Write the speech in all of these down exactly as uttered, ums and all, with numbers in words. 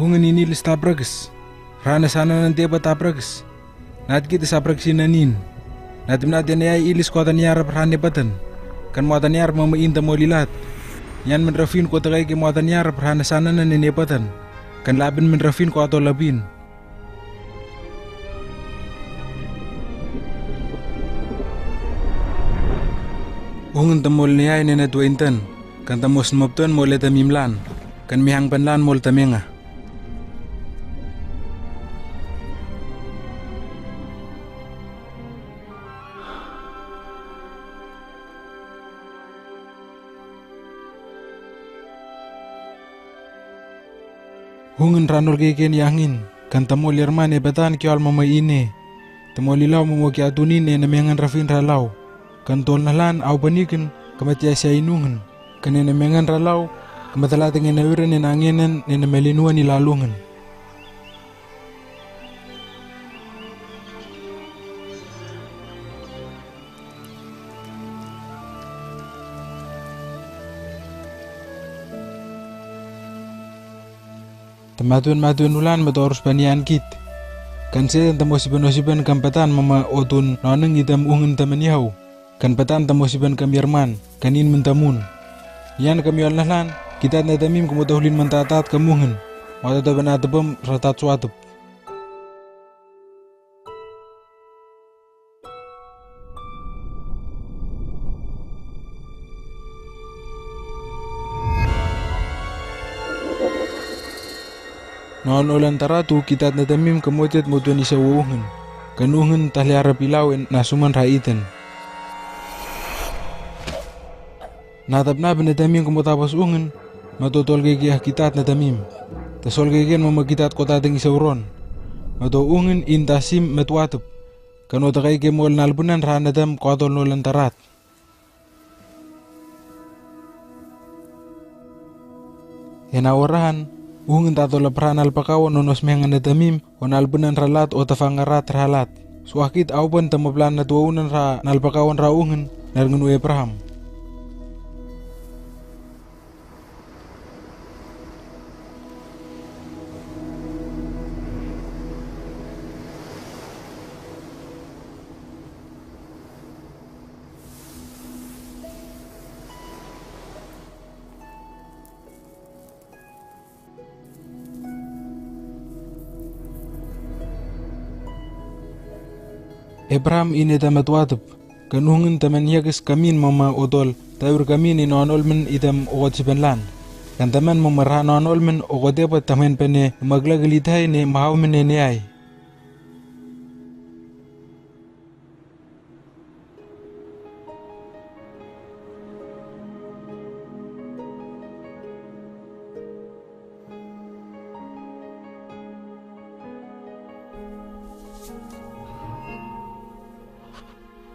Ungin inilis tabrags, ra na sananan teba tabrags. Nadkid a sabragsin nanin. Nadmnad ina ai ilis ko taniarap ra nebadan. Kan mo taniarap mamain ta mo lilat. Ian menrafin ko takai ke mo taniarap ra na sananan nebadan. Kan laban menrafin ko ato labin. Ungin ta mo liai nena tuaintan. Kan ta mo smopton mo leta mimlan. Kan mihang panlan mo leta menga. Hungin ranol keken yangin, kan ta mo lirman e patan kiol mama ine. Ta mo lilau mama kiatunin e na mengan rafin ralau. Kan tol nalan au panikin, kamatia sia inungin. Kan e na mengan ralau, kamatalateng e na uren e na ngenen e na malinuan ilalungin. Ta matun matun ulan matorus panian kit. Kan setan ta mo sipan osipan kan patan mama otun noneng itam ungin ta manihau. Kan patan ta mo sipan kam yarman, kan in mentamun. Ian kam yol nalan, kitat na tamim kam otahulin mentatat kam ungin. Mata ta bana tebem ratat suatep. Noon olan taratu kitat na tamim kamotet motuan isa ungin. Kan ungin tahliarap ilau en nasuman ra iten. Natap na bena tamim kamotapos ungin, mato tol keke ah kitat na tamim. Ta sol keken mama kitat kotateng isa uron. Mato ungin in tasim matuatep. Kan ota kai ke mol nalbunan ra na tam kotol nolan tarat. Ena orahan, ungin tatol apra nalpakawan onos mengan na tamim, o nalbunan ralat o tafang arat ralat. Suakit aupan ta maplan na tuaunan ra nalpakawan ra ungin, narngin u Abraham. Abraham ine ta matuatep, kan ungin taman hiakis kamin mama otol, taur kamin in onolmen itam okot sipenlan. Kan taman mama ra nonolmen okot epat tamen pene maglagel itai ne mahaumen ne neai.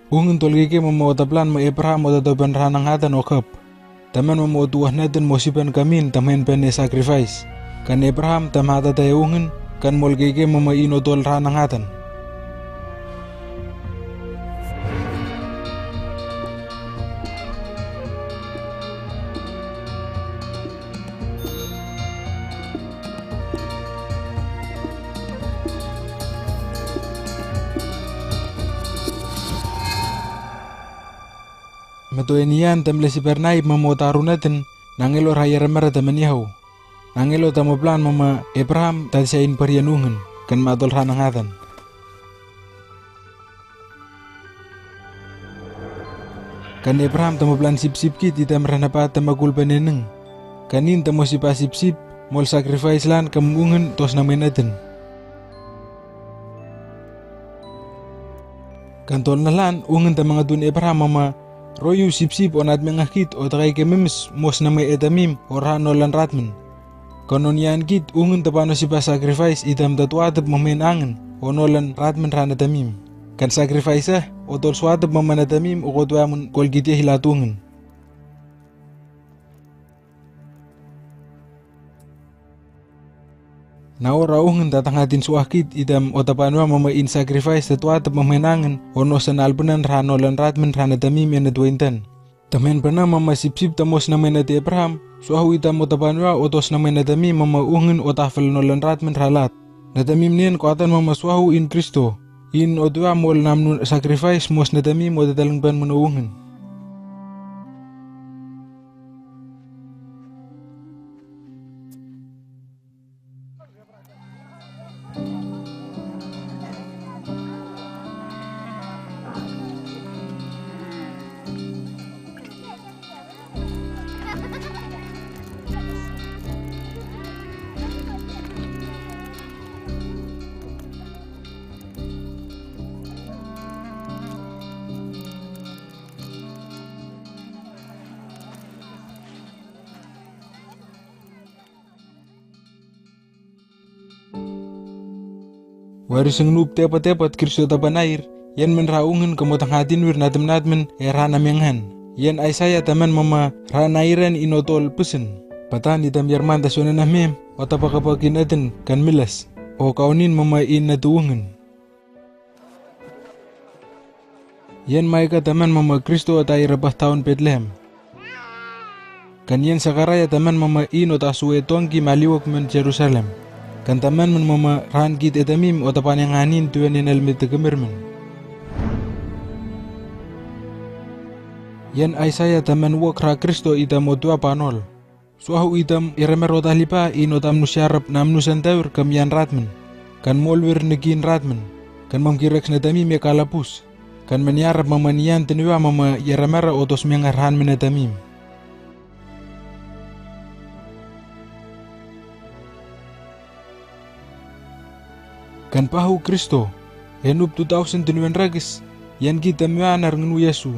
Ungin tolkeke mama otaplan ma Abraham otatopen ra nang hatan okap. Taman mama otuah natin mosipan kamin tamen pene sacrifice. Kan Abraham tam hatatai ungin, kan molkeke mama in otol ra nang hatan. Matoeni ian tam lesiper naip mama otaru natin, nangelo ra iarmar taman ihau. Nangelo tam oplan mama Abraham tatisain parian ungin, kan matol ra nang hatan. Kan Abraham tam oplan sipsip kit itam ra napa tam makul peneneng. Kan in tam mosipa sipsip, mol sacrifice lan kam ungin tos nang menatin. Kan tol nalan, ungin tam mangatun Abraham mama, royu sipsip onat mengakit otakai ke memes mos nang me etamim o ra nolan ratmen. Kan onian kit ungin tapano sipa sacrifice itam tatuatep mamen angin o nolan ratmen ra natamim. Kan sacrifice ah, otol suatep mama natamim okot wamun kolkite hilatungin. Naora ungin tatangatin suakit itam otapano mama in sacrifice tatuatep mamen angin o nosan albunan ra nolan ratmen ra natamim ena tuaintan. Tamen pana mama sipsip tamo snamai nati Abraham, suahu itam mo tapanua oto snamai natami mama ungin o tafel nolan radmin ra lad. Natami mnen ko Atan mama suahu in Kristo, in otua mo namnu sacrifice mo snatami mo tatalingpan mano ungin. Wari singnup tepat-tepat Kristo tapanair, iyan men ra ungin kamo tanghatin wir natim-natim men e ra namianghan. Iyan Isaiah taman mama ra nairan in otol pusin. Patan itam yarman ta suanan nahmem, o tapakapakin atin kan milas. O kaunin mama in natu ungin. Iyan Maika taman mama Kristo ata irabah taon Bethlehem. Kan iyan Sakaraia taman mama in ota sue tongki maliwak men Jerusalem. Kan taman men mama ran kit etamim ota panianganin tuan inal mitekemirmin. Iyan Isaiah taman wak ra Kristo itam otua panol. Suahu itam iramar ota lipa in ota mnusiarap na mnusan taur kam iyan radmin. Kan molwir nikin radmin. Kan mamkiraks natami me kalapus. Kan maniarap mama niyan tiniwa mama iramar otos mengarhan men natamim. Kan pahu Kristo, enup two thousand twenty-one rakis, iyan kit tamiwa na ringnu Yesu.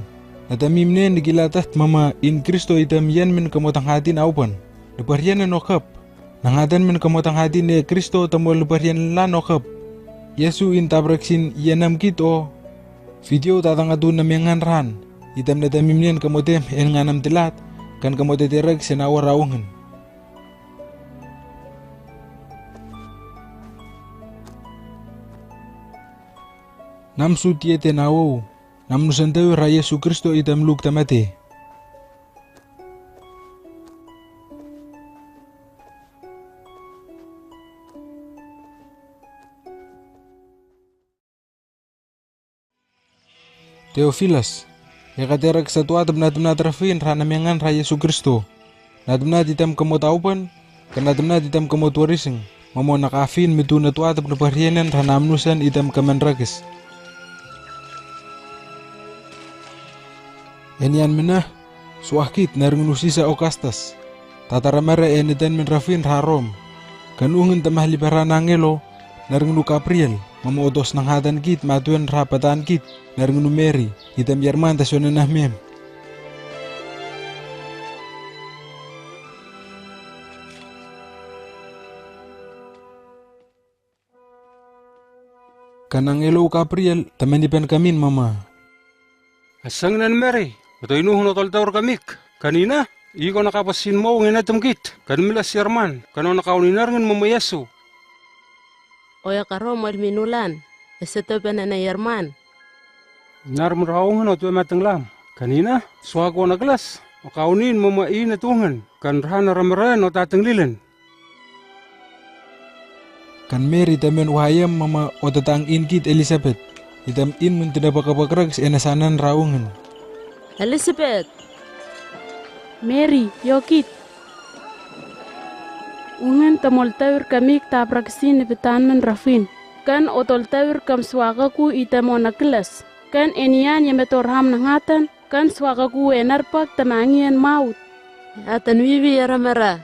Natami mnen nikila taht mama in Kristo itam iyan men kamo tanghatin aupan. Niparian na nokap. Nanghatan men kamo tanghatin e Kristo tamo niparian la nokap. Yesu in tabraksin iyanam kit o. Video tatang atu namiangan ran. Itam natami mnen kamo tem en nganam tilat. Kan kamo teterak sena wara ungin. Namsu tiete nawo, namnu senteu ra Yesu Kristo itam luk tamate. Theophilus, e katerak sa tuatap natimnat rafin ra namiangan ra Yesu Kristo. Natimnat itam kamo taupan, ka natimnat itam kamo tuarising, mamo nakafin mitu na tuatap na parianan ra namnusan itam kaman rakis. Enian mena, suakit na ringnu Sisa Augustus. Tataramara enitan men rafin ra Rom. Kan ungin tamah lipa ra nangelo, na ringnu Gabriel, mamo otos nanghatan kit matuen ra patan kit, na ringnu Mary, itam yarman ta suanan nahmem. Kan angelo Gabriel, tamanipan kamin mama. Asang nan Mary, oto inuhun otol taur kamik, kanina, iko nakapasin mo ngena tumkit, kan mila siyarman, kan o nakauni narngan mama Yesu. Oya karo mo minulan, ese to pena na yarman. Nar meraungan o tuwe matenglam. Kanina, suaku o naklas, o kaunin mama ina tungan, kan rana ramaran o tatenglilan. Kan Mary tamen wahayam mama o tatang in kit Elizabeth. Itam in mun tinapakapakrak enasanan raungan. Elizabeth. Mary, yokit. Ungen tamol taur kamik tapraksin ni petan men rafin. Kan otol taur kam suakaku itam o naklas. Kan enian yameto ram nanghatan, kan suakaku e narpak tamangian maut. Atan wiwi aramara.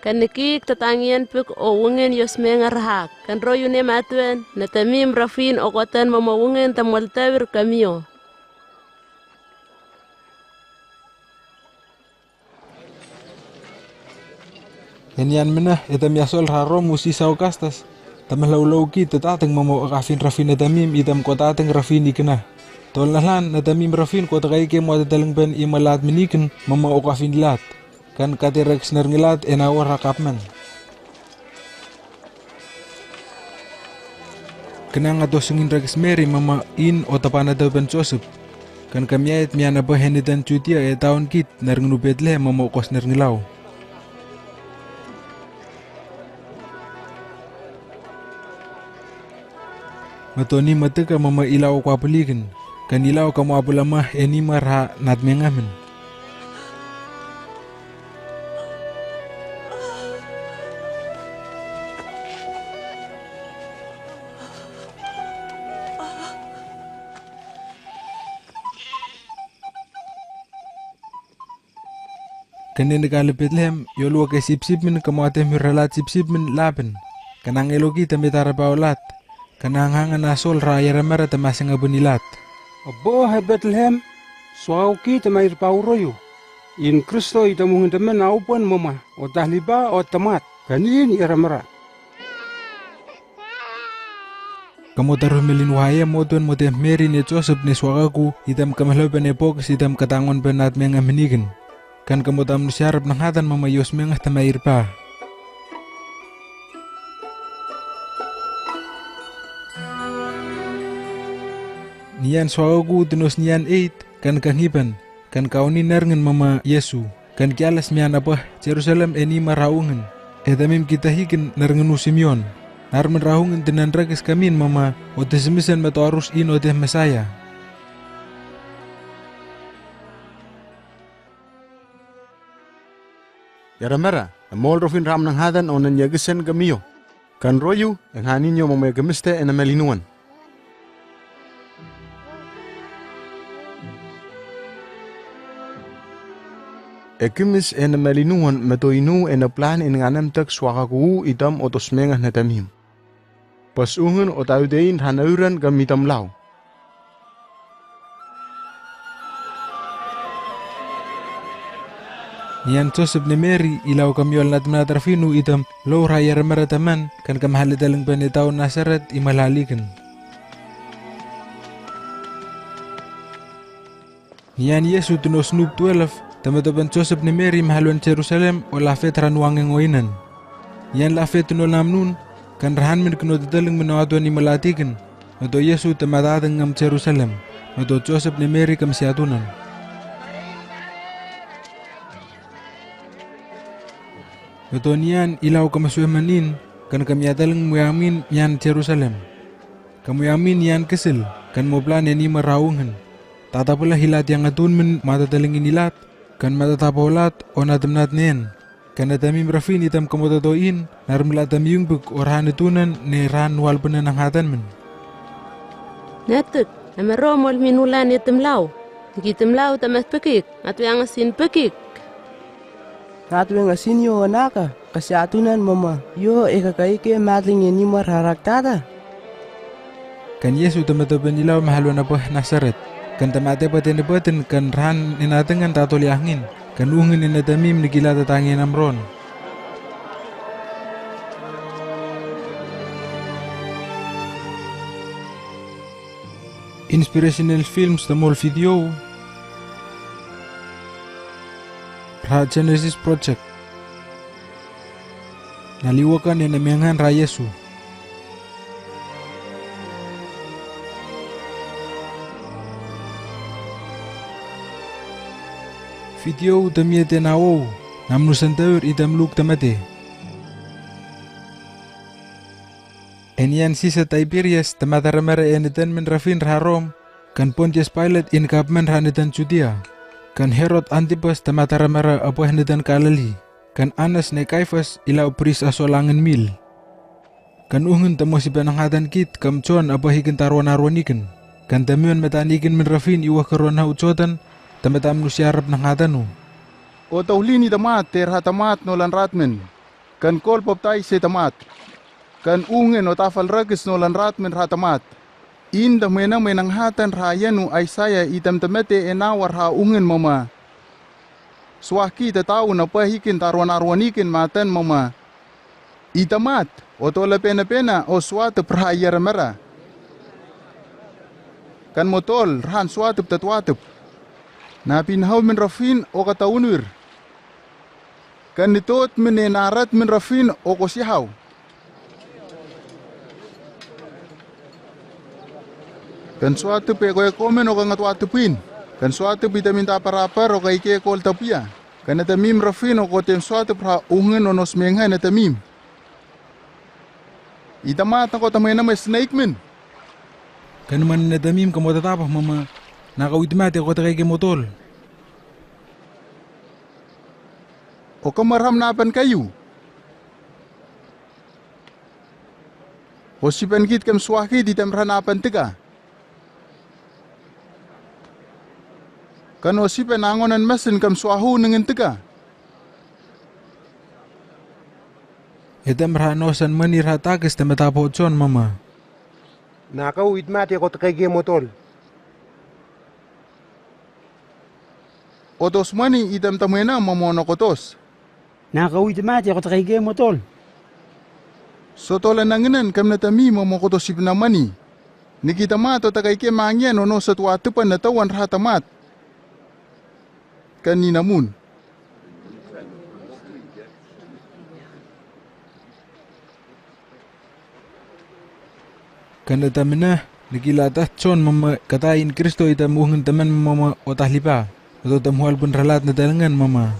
Kan nikik tatangian puk o wungen yosmenga rahak, kan royune matuen, na tamim rafin o kotan mama wungen tamol taur kamio. Enian mena, itam yasol ra Rom u Sisa Augustus, tamalaulauki tatateng mama o kafin rafin na tamim itam ko tateng rafin ikena. Tol nahlan na tamim rafin ko takaike mo tatalengpen imalat meniken mama o kafin lat. Kan katerak senar ngilat ena wara kapman. Kenang ato sengin rakis Mary mama in o tapana taupen Joseph. Kan kamiaid mian aba henitan Judia e taon kit narngnu Bethlehem mama okos narnglau. Matoni matika mama ilau kua pulikin, kan ilau kamua pulama enima ra natmengamin. Kan eni kali Bethlehem, yolua ke sipsip min kamua te mirala sipsip min lapen. Kan angelo ki te mitara pau lat. Kan anghang ana sol ra yara mara te maseng abun ilat. Abo hai Bethlehem, suau ki te mai pau royu. In Kristo i te mungin te men aupon mama, o tahliba, o tamat. Kan in yara mara. Kamo taruh melin wahaya mo tuan mo te Mary ne Joseph ne suakaku, itam kamalhau pen e pokes itam katangon pen natmeng amenikin. Kan kamo tamnu siarap nang hatan mama yos mengah tamai irpa. Nian suakaku tunos nian eight, kan kangipan, kan kauni narngin mama Yesu. Kan kialas mian apa Jerusalem enima ra ungin. Edamim kita hikin narnginu Simeon. Narmin ra ungin tinan rakis kamin mama, o te simisan matoarus in o te Messiah. Yara mara, emol rofin ram nang hatan o nan yagisan kamiyo. Kan royu, enghaninyo mama ekimiste ena malinuan. Ekimis ena malinuan matoinu ena plan in nganem tak suakaku itam otos mengah natamim. Pas ungin o taudein hanauran kami tamlau. Nian Joseph ni Mary ilau kamiol natmna tarfinu itam lo ra yara mara taman kan kamahali taling pen etau Nazareth imalalikin. Nian Yesu tunos nup twelve, tamatopan Joseph ni Mary mahaluan Jerusalem o lafet ra nuangeng oinan. Nian lafet tuno namnun, kan rahan min keno tataling min oatuan imalatikin, mato Yesu tamatadeng ngam Jerusalem, mato Joseph ni Mary kamsiatunan. Mato nian ilau kamasuh manin, kan kamiataling muiamin nian Jerusalem. Kamuiamin nian kisil, kan moplan enima ra ungin. Tatapula hilat yang atun min matataling inilat, kan matatapaulat o natamnat nen. Kan natamim rafin itam kamotato in, narmila tamiung buk o rahan itunan ne rahan nual penen nang hatan min. Natuk, amaro mol minulan itamlau. Niki tamlau tamat pekik, atwe angasin pekik. Atwe angasin yo anaka, kasiatunan mama, yo ekakaike matling enima ra raktata. Kan Yesu tamatopen ilau mahaluan apa Nazareth. Kan tamate paten paten kan rahan nenatengan tatoli ahngin. Kan ungin nenatamim nikila tatangin amron. Inspirational films tamol video. Ra Genesis Project. Naliwakan ena mengan ra Yesu. Video tamia tena o, namnu santaur itam luk tamate. Enian Sisa Tiberias, tamata ramara enitan min rafin ra Rom, kan Pontius Pilate in gapman ra enitan Judea, kan Herod Antipas, tamata ramara apa enitan Galilee, kan Anas ne Kaifas, ilau pris asolangan mil. Kan ungin tamo sipa nang hatan kit kam John apa hikin taruan aruan ikin. Kan tamion matan ikin min rafin iwa karuan hau Jordan, tamatam nusia rap nang hatan u. O taulin itamat, te ra tamat nolan ratmen. Kan kol baptais se tamat. Kan ungin o tafal rakis nolan ratmen ra tamat. In tamena menang hatan ra yanu Isaiah itam tamate enawa ra ungin mama. Suaki tatau napa hikin taruan aruan ikin matan mama. Itamat, o tol pena pena, o suatep ra yara mara. Kan motol, rahan suatep tatuatep. Napin hau min rafin, o kataunwir. Kan nitot min ne narat min rafin, o kosihau. Kan suatep e ko e komen o kangatuatepin. Kan suatip i tamim ta parapar o kaike ko Ltabuia. Kan na tamim rafin o ko tem suatip ra ungin o no smenghai na tamim. I tamaat na ko tamai na mai snake men. Kan man na tamim ka mo tatapa mama. Na ka wit mate ko ta kaike mo tol. O ka marham na pan kayu. O sipan kit kam suakit i tam rhana pan tika. Kan o sipan angonan masin kam suahu nengin tika. Etam rhano san mani rhatakis tamata po John mama. Na ka wit mate ko ta kaike mo tol. Otos mani i tam tamai na mama no kotos. Na ka wit mate ko ta kaike mo tol. Sotola nanginan kam na tamim mama kotos sipna mani. Niki tamaat o ta kaike mangian o no satwa tipan na tawan rhatamaat. Kan ni namun. Kan na tamina, niki lata John mama kata in Kristo i tam uhngin taman mama o ta lipa. Oto tam hual pun rhalat na talengan mama.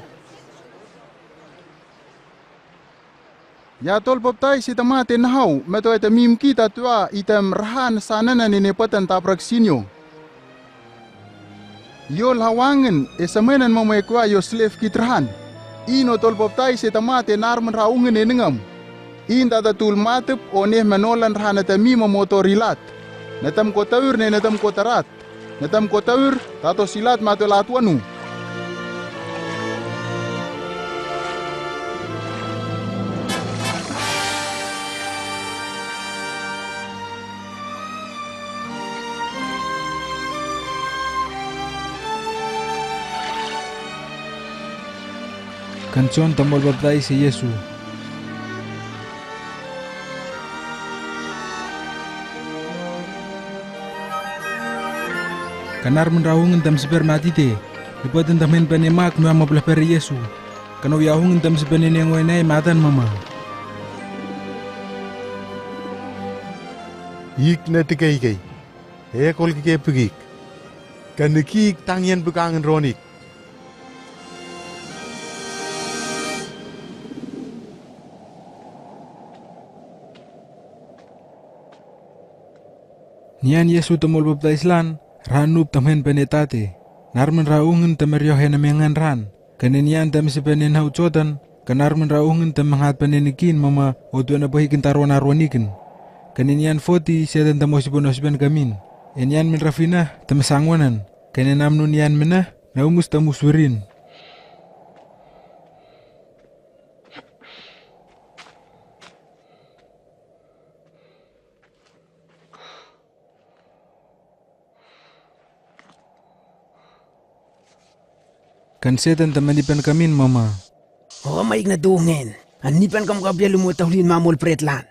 Ya tol baptais i tamaat e nahau, mato e tamim kita tua i tam rahan sananan e ne patan ta praksinyo. Yo lhawangin, e samanan mama e kua yo slave kit rahan. Ino tol baptais e tamaat e narman ra ungin e nengam. In tata tul matip o ne manolan rahan na tamim mama oto rilat. Na tam ko taur ne na tam ko tarat. Na tam ko taur, tato silat mato latwanu. Kan John tamol baptais e Yesu. Kan armin ra ungin tam siper matite. Ipotin tam hen pane mak nua maplahper Yesu. Kan o ya ungin tam siper nene ngoi nai matan mama. Ik na tikeikei. He kol kike pigik. Kan nikik tangyan pekangin ronik. Nian Yesu tamol baptais lan, ra nup tam hen pane tate. Narmin ra ungin tam riohe na mengan ran. Kan nian tam sipen ne nau Jordan, kan armin ra ungin tam manghat pane nikin mama, o tuan apahikin taron aronikin. Kan nian foti, setan tam osipen osipen kamin. Nian min rafina, tam sangwanan. Kan nam nu nian mina, na umus tam usurin. Kan setan tam manipan kamin mama. O kamaik na dungen. Anipan kam kapial lumo taulin mamol pret lan.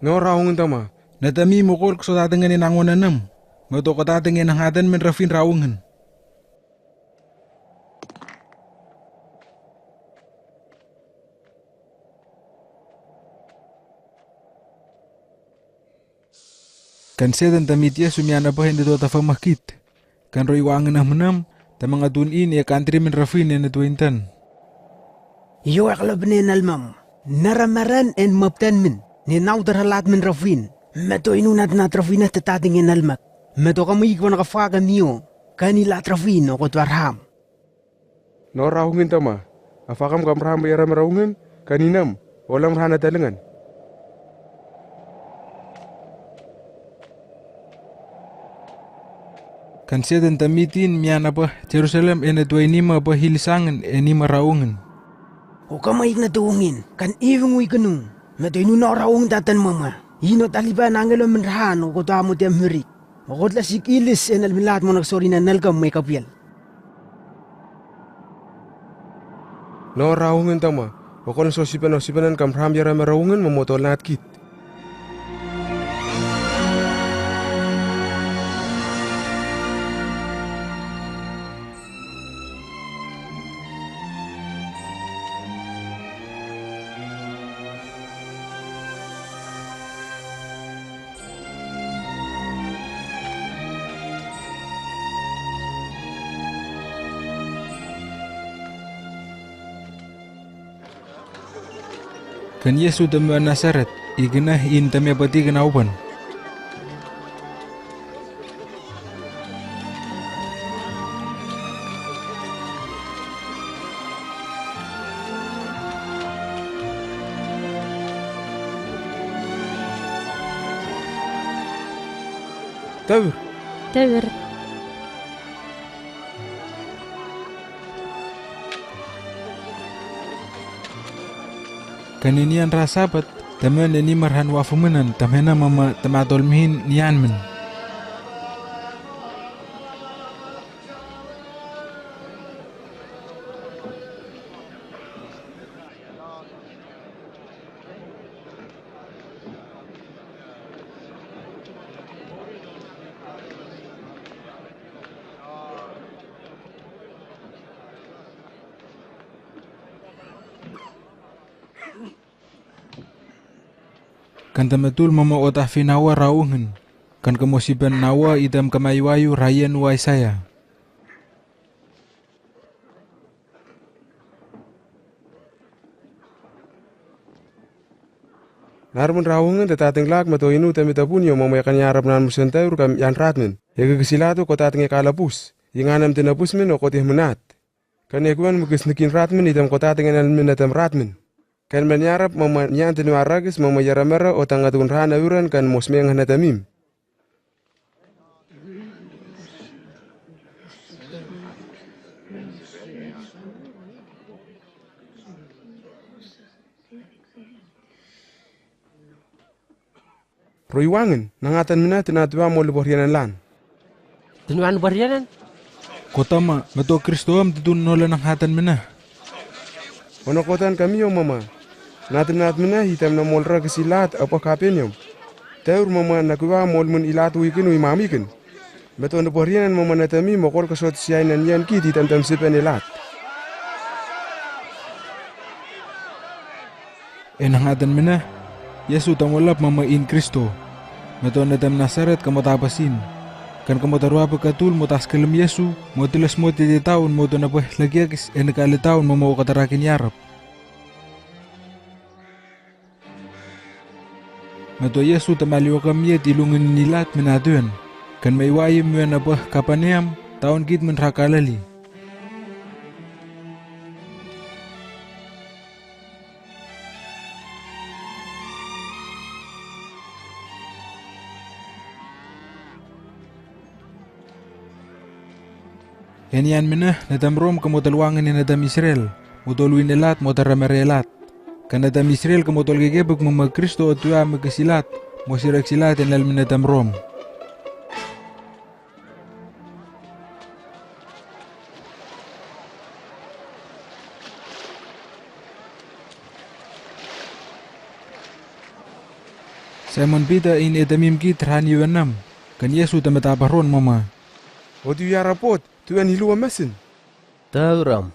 No ra ungin tama. Na tami mokol kso tatingen e nangon anam. Moto ko tatingen hangatan min rafin ra ungin. Kan setan tam it Yesu mian apahen dito tafa makit. Kan roi wangin ah menam, tamang atun in e kantri min rafin e na tuintan. Yo aklap ne nalmam, naramaran en maptan min, ne nau taralat min rafin, meto inunat nat rafin ah tatating e nalmak, meto kami ikwan kafa kami o, kani lat rafin o kotua raham. No ra ungin tama, afakam kam raham yaram ra ungin, kani nam, olam rahana talingan. Kan setan tam it in mian apa Jerusalem e na tuai nima apa hili sangin e nima ra ungin. O kamaik na tuungin, kan iwing wi kenung, meto inu no ra ungin tatan mama, ino talipa nangelo min rahan o kotua mo tiam hurik. Okot la sik ilis e nalmilat mo naksori na nalkam mai kapial. No ra ungin tama, okon so sipan o sipanan kam raham yaram ra ungin momoto lat kit. Kan Yesu tamua Nasaret, ikina in tamia pati kanaoban. Tawir. Tawir. Kan inian ra Sapat, taman ini marhan wa fumunan, tamhena mama tamatol mihin nian men. Kan tamatul mama ota finawa ra ungin. Kan kamo siban nawa itam kamaiwayu ra ian wa Isaiah. Narmun ra ungin tatating lak mato inu tami tabun yo mama yakan yarap nan musen tawir kam yan ratmen. Yaki kisilat ko tating kalapus. Inganem tinapus men o koti menat. Kan ekuan mukis nikin ratmen itam ko tating enal men atam ratmen. Kan men yarap mama nian tinu arakis mama yaramara o tangatun rana uran kan mosmeng hana tamim. Roi wangin, nangatan mina tinatua mo luborianan lan. Tinuan borianan? Kotama, mato Kristo am titun nola nangatan mina. Ono kotan kami o mama. Natinat mina hitam na molra kisilat apa kapenium. Taur mama nakua mol mun ilat wikin wi mamikin. Mato nuborianan mama natami mokol kasot siai nan ian kiti tamtam sipen ilat. Enangatan mina, Yesu tamolap mama in Kristo. Mato natam Nasaret kamo tapasin. Kan kamo tarua pekatul mo taskelem Yesu, mo tilas mo titi taun mo to napahlagiakis enekali taun mama okatarakin yarap. Mato Yesu tamaliwakam yet ilungin nilat minatuan. Kan maiwai muan apa Kapaneam, taun kit men ra Kalali. Enian mina natam Rom kamo taluangin natam Israel, mo tolwin elat mo taramer elat. Kan natam Israel kamo tolkekebuk mama Kristo otua mekesilat, mo sirak silat enal mina natam Rom. Simon Peter in etamim kit rani wenam, kan Yesu tamata paron mama. Otu yarap ot, tuan hilua masin. Tauram.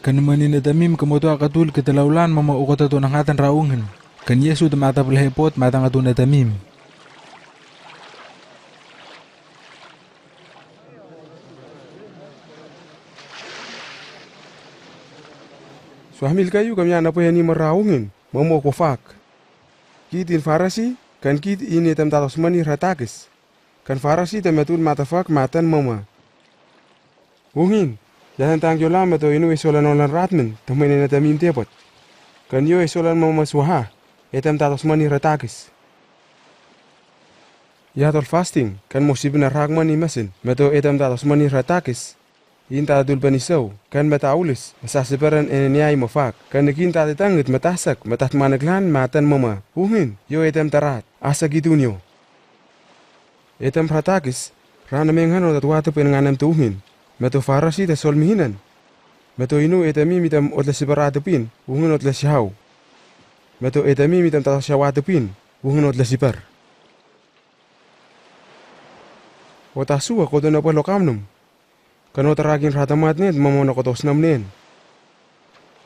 Kan manin etamim kamo tua katul ketelaulan mama okatato nangatan ra ungin. Kan Yesu tamata pelehepot matang atu etamim. Suamil kayu kami ana po yani maraungin, mama kofak. Kit in Farasi, kan kit in etam tatos mani ra takis. Kan Farasi tamatul matafak matan mama. Ungin, yahan tang yolam mato inu isolan olan ratmen, tamen ena tamim tepot. Kan yo isolan mama suaha, etam tatos mani ra takis. Yahatol fasting, kan mosipin arak mani masin, mato etam tatos mani ra takis. In tatatul panisau, kan mataulis, masasiparan eneniai mafak, kan nekin tatatangit matasak, matat managlan, matan mama, ungin, yo etam tarat, asa kidun yo. Etam ra takis, rana menghan o tatuate pen nganem tu ungin, mato Farasi tasol mihinan. Mato inu etamim itam otla siparate pin, ungin otla sihau. Mato etamim itam tatos siawate pin, ungin otla sipar. Otasu a koto na palo kamnum. Kano tarakin ratamat net mamo na koto snam nen.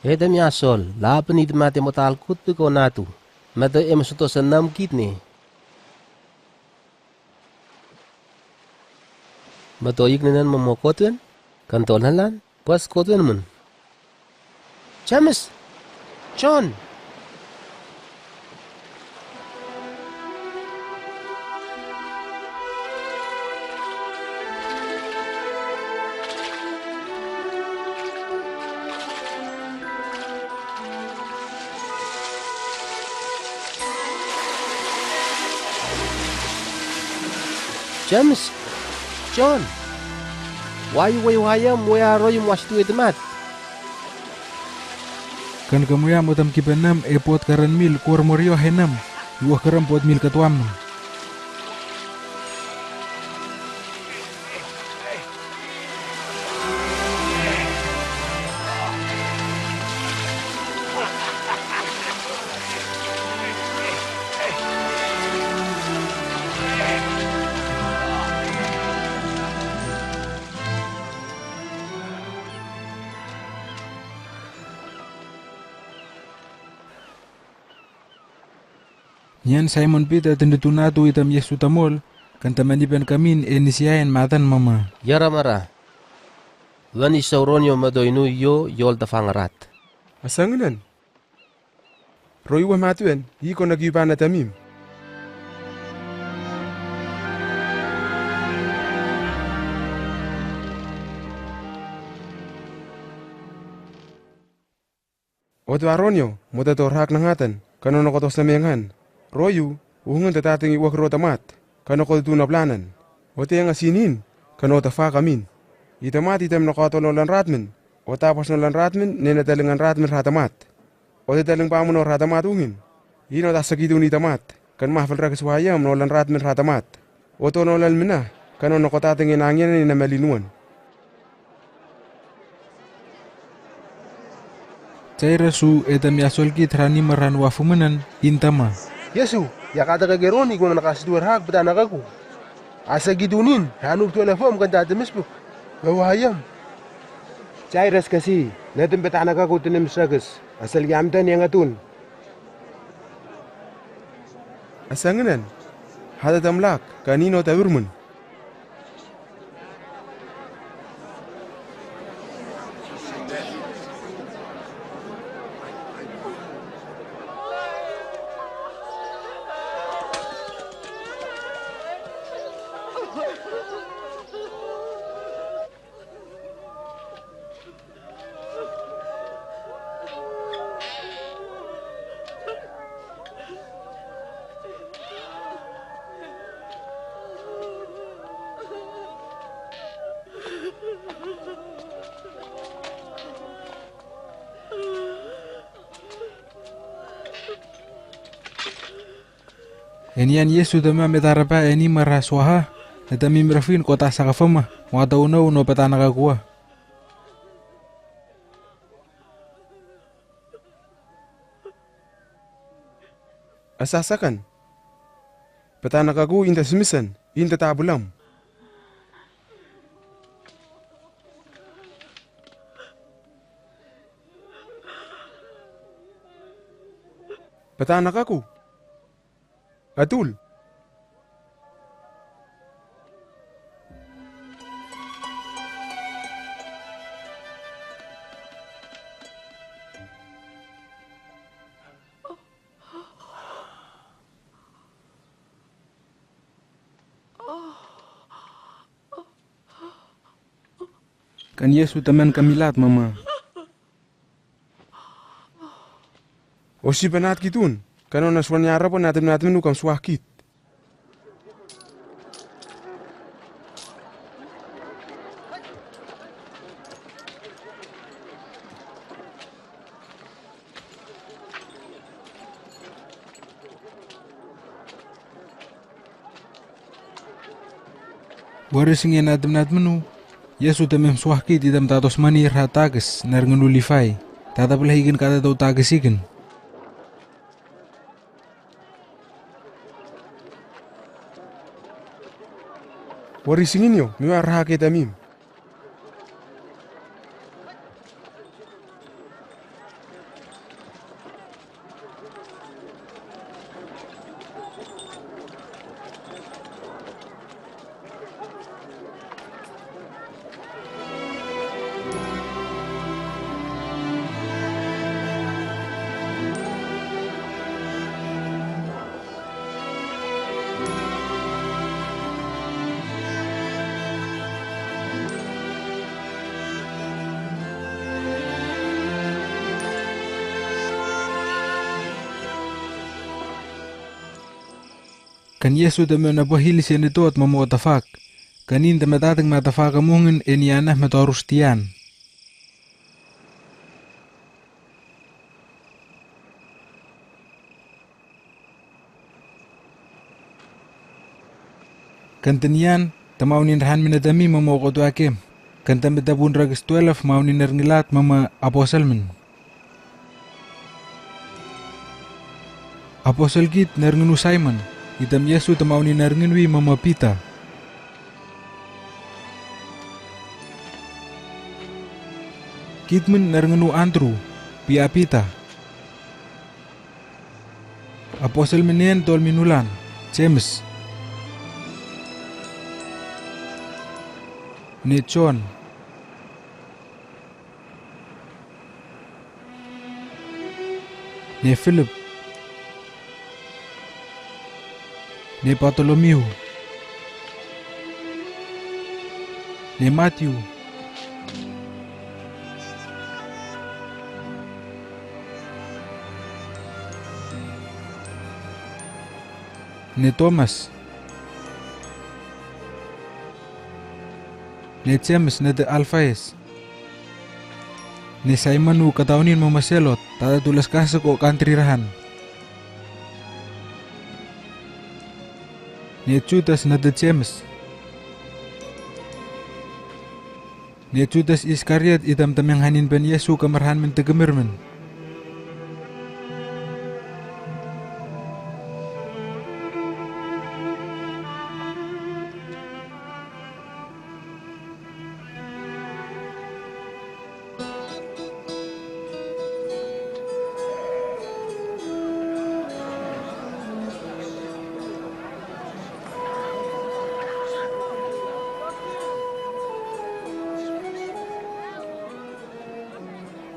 Etam yasol, lapen itamate motal kut piko natu. Mato em soto snam kit ne. Mato iknenan mamo koten. Kan to lanlan, pua sikotu namun. James! John! James, John, wai wai wai am, wai a roium wasitu e tamat. Kan kamuiam otam kipanam e pot karan mil kuar morio henam, iwa karam pot mil katuam nam. Nian Simon Peter tindutuna tu itam Yesu tamol, kan tamani pen kamin e nisiain matan mama. Yara mara. Wani sauroni o madoinu yo yol tafang rat. Asanginan. Roi wa matuen, i ko nakiu pana tamim. Otu aronio, mota to rak nangatan, kano nako to samengan. Roiu, uhungan tatateng i wakro tamat, kano ko tu na planan. Ote nga sinin, kano tafa kamin. I tamat itam nako to no lan ratmen, ota pos no lan ratmen, nena talengan ratmen ra tamat. Ote taleng pamuno ra tamat ungin. Ino ta sakidun i tamat, kan mahfal ra kesuayam no lan ratmen ra tamat. Oto no lan mena, kano nako tateng i nangian ni na malinuan. Jairus u etam ya solkit rani maran wa fumanan, intama. Yesu, ya kata ka geroni ko na kasitu erhak peta nakaku. Asa kidunin, hanu ptu na fom kan ta temis puk. Wa wa hayam. Jairus kasi, na tem peta nakaku tenem sakes. Asal yam tan yang atun. Asanginan, hada tamlak, kanino ta urmun. Enian Yesu tama metarapa eni mara swaha, etamim rafin kota sakafama, wata uno uno peta nakakua. Asasakan. Peta nakaku inta simisan, inta tabulam. Peta nakaku. Atul. Kan Yesu taman kamilat mama. O si panat kitun, kano na swan yara pun natim natim nu kam swakit. Wari singin natim natim nu, Yesu tamim swakit itam tatos mani ra takes, nar ngunu Lifai, tata pula hikin kata tau takes hikin. Wari singin yo, miwa ra ke tamim. Kan Yesu tamion apo hili senitot mamo tafak. Kan in tamatadeng ma tafak amungin enia na matorus tian. Kan tenian, tamau nin rahan mina tami mamo kotua kem. Kan tami tabun rakis twelve mau nin erngilat mama apostle min. Apostle kit nernginu Simon, itam Yesu tamau nin nerngin wi mama Peter. Kit min nernginu Andrew, pia Peter. Apostle minen tol minulan, James. Ne John. Ne Philip. Ne Bartholomew. Ne Matthew. Ne Thomas. Ne James nata Alphaeus. Ne Simon u kataunin mama Zealot, tata tulas kasako kantri rahan. Ne Judas nata James. Ne Judas Iscariot itam tameng hanin pen Yesu kamarahan min tekemirmin.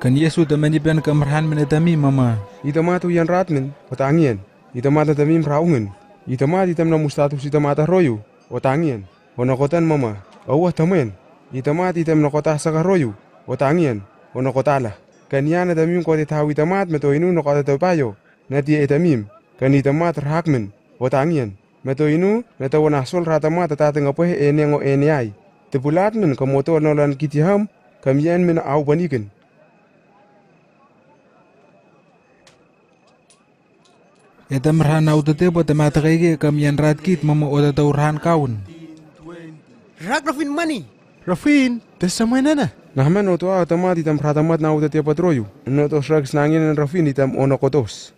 Kan Yesu tamani pen kamarahan min atami mama. Itamat u yan rat min, otangian. Itamat atami mrau ngin. Itamat itam na mustatu si itamat a royu, otangian. Ono kotan mama, awa tamen. Itamat itam na kota saka royu, otangian. Ono kotala. Kan yan atami kote tau itamat meto inu na kota tau payo. Nati itamim. Kan itamat rahak min, otangian. Meto inu, nata wana sol ratamat tata tenga pwe ene ngo ene ai. Tepulat min kamoto nolan kiti ham, kam yan min au panikin. Etam rahan au tete po tema takaike kam yan rat kit mama otatau rahan kaun. Rak rafin mani. Rafin, tesa mai nana. Nahman otoa atamat itam ratamat na au tete po troyu. Notos rak snangin rafin itam ono kotos.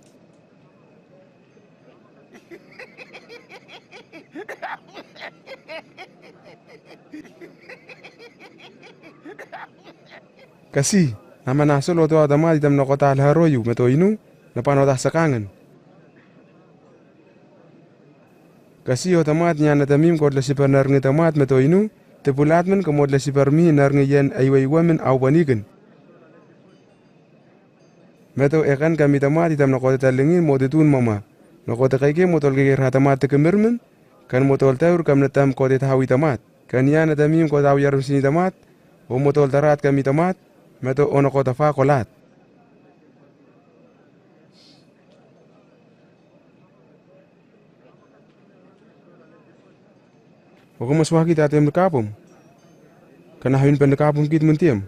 Kasi, nama naso loto atamat itam na kota laharoyu meto inu, na panota sakangan. Kasi otamat niyan atamim kot lasipan narngi tamat meto inu, tepulat min kamot lasipan mi narngi yan aiwaiwa min au panikin. Meto ekan kami tamat itam na kota talingin mo tutun mama. Na kota kaike mo tolkaike rahatamat tekemirmin. Kan mo toltaur kam natam kota tahawi tamat. Kan yan atamim kota au yarm sini tamat. O mo toltarat kami tamat. Meto ono kota fa kolat. Waka maswaki tatem kapum. Kana hawin pen kapum kit muntiam.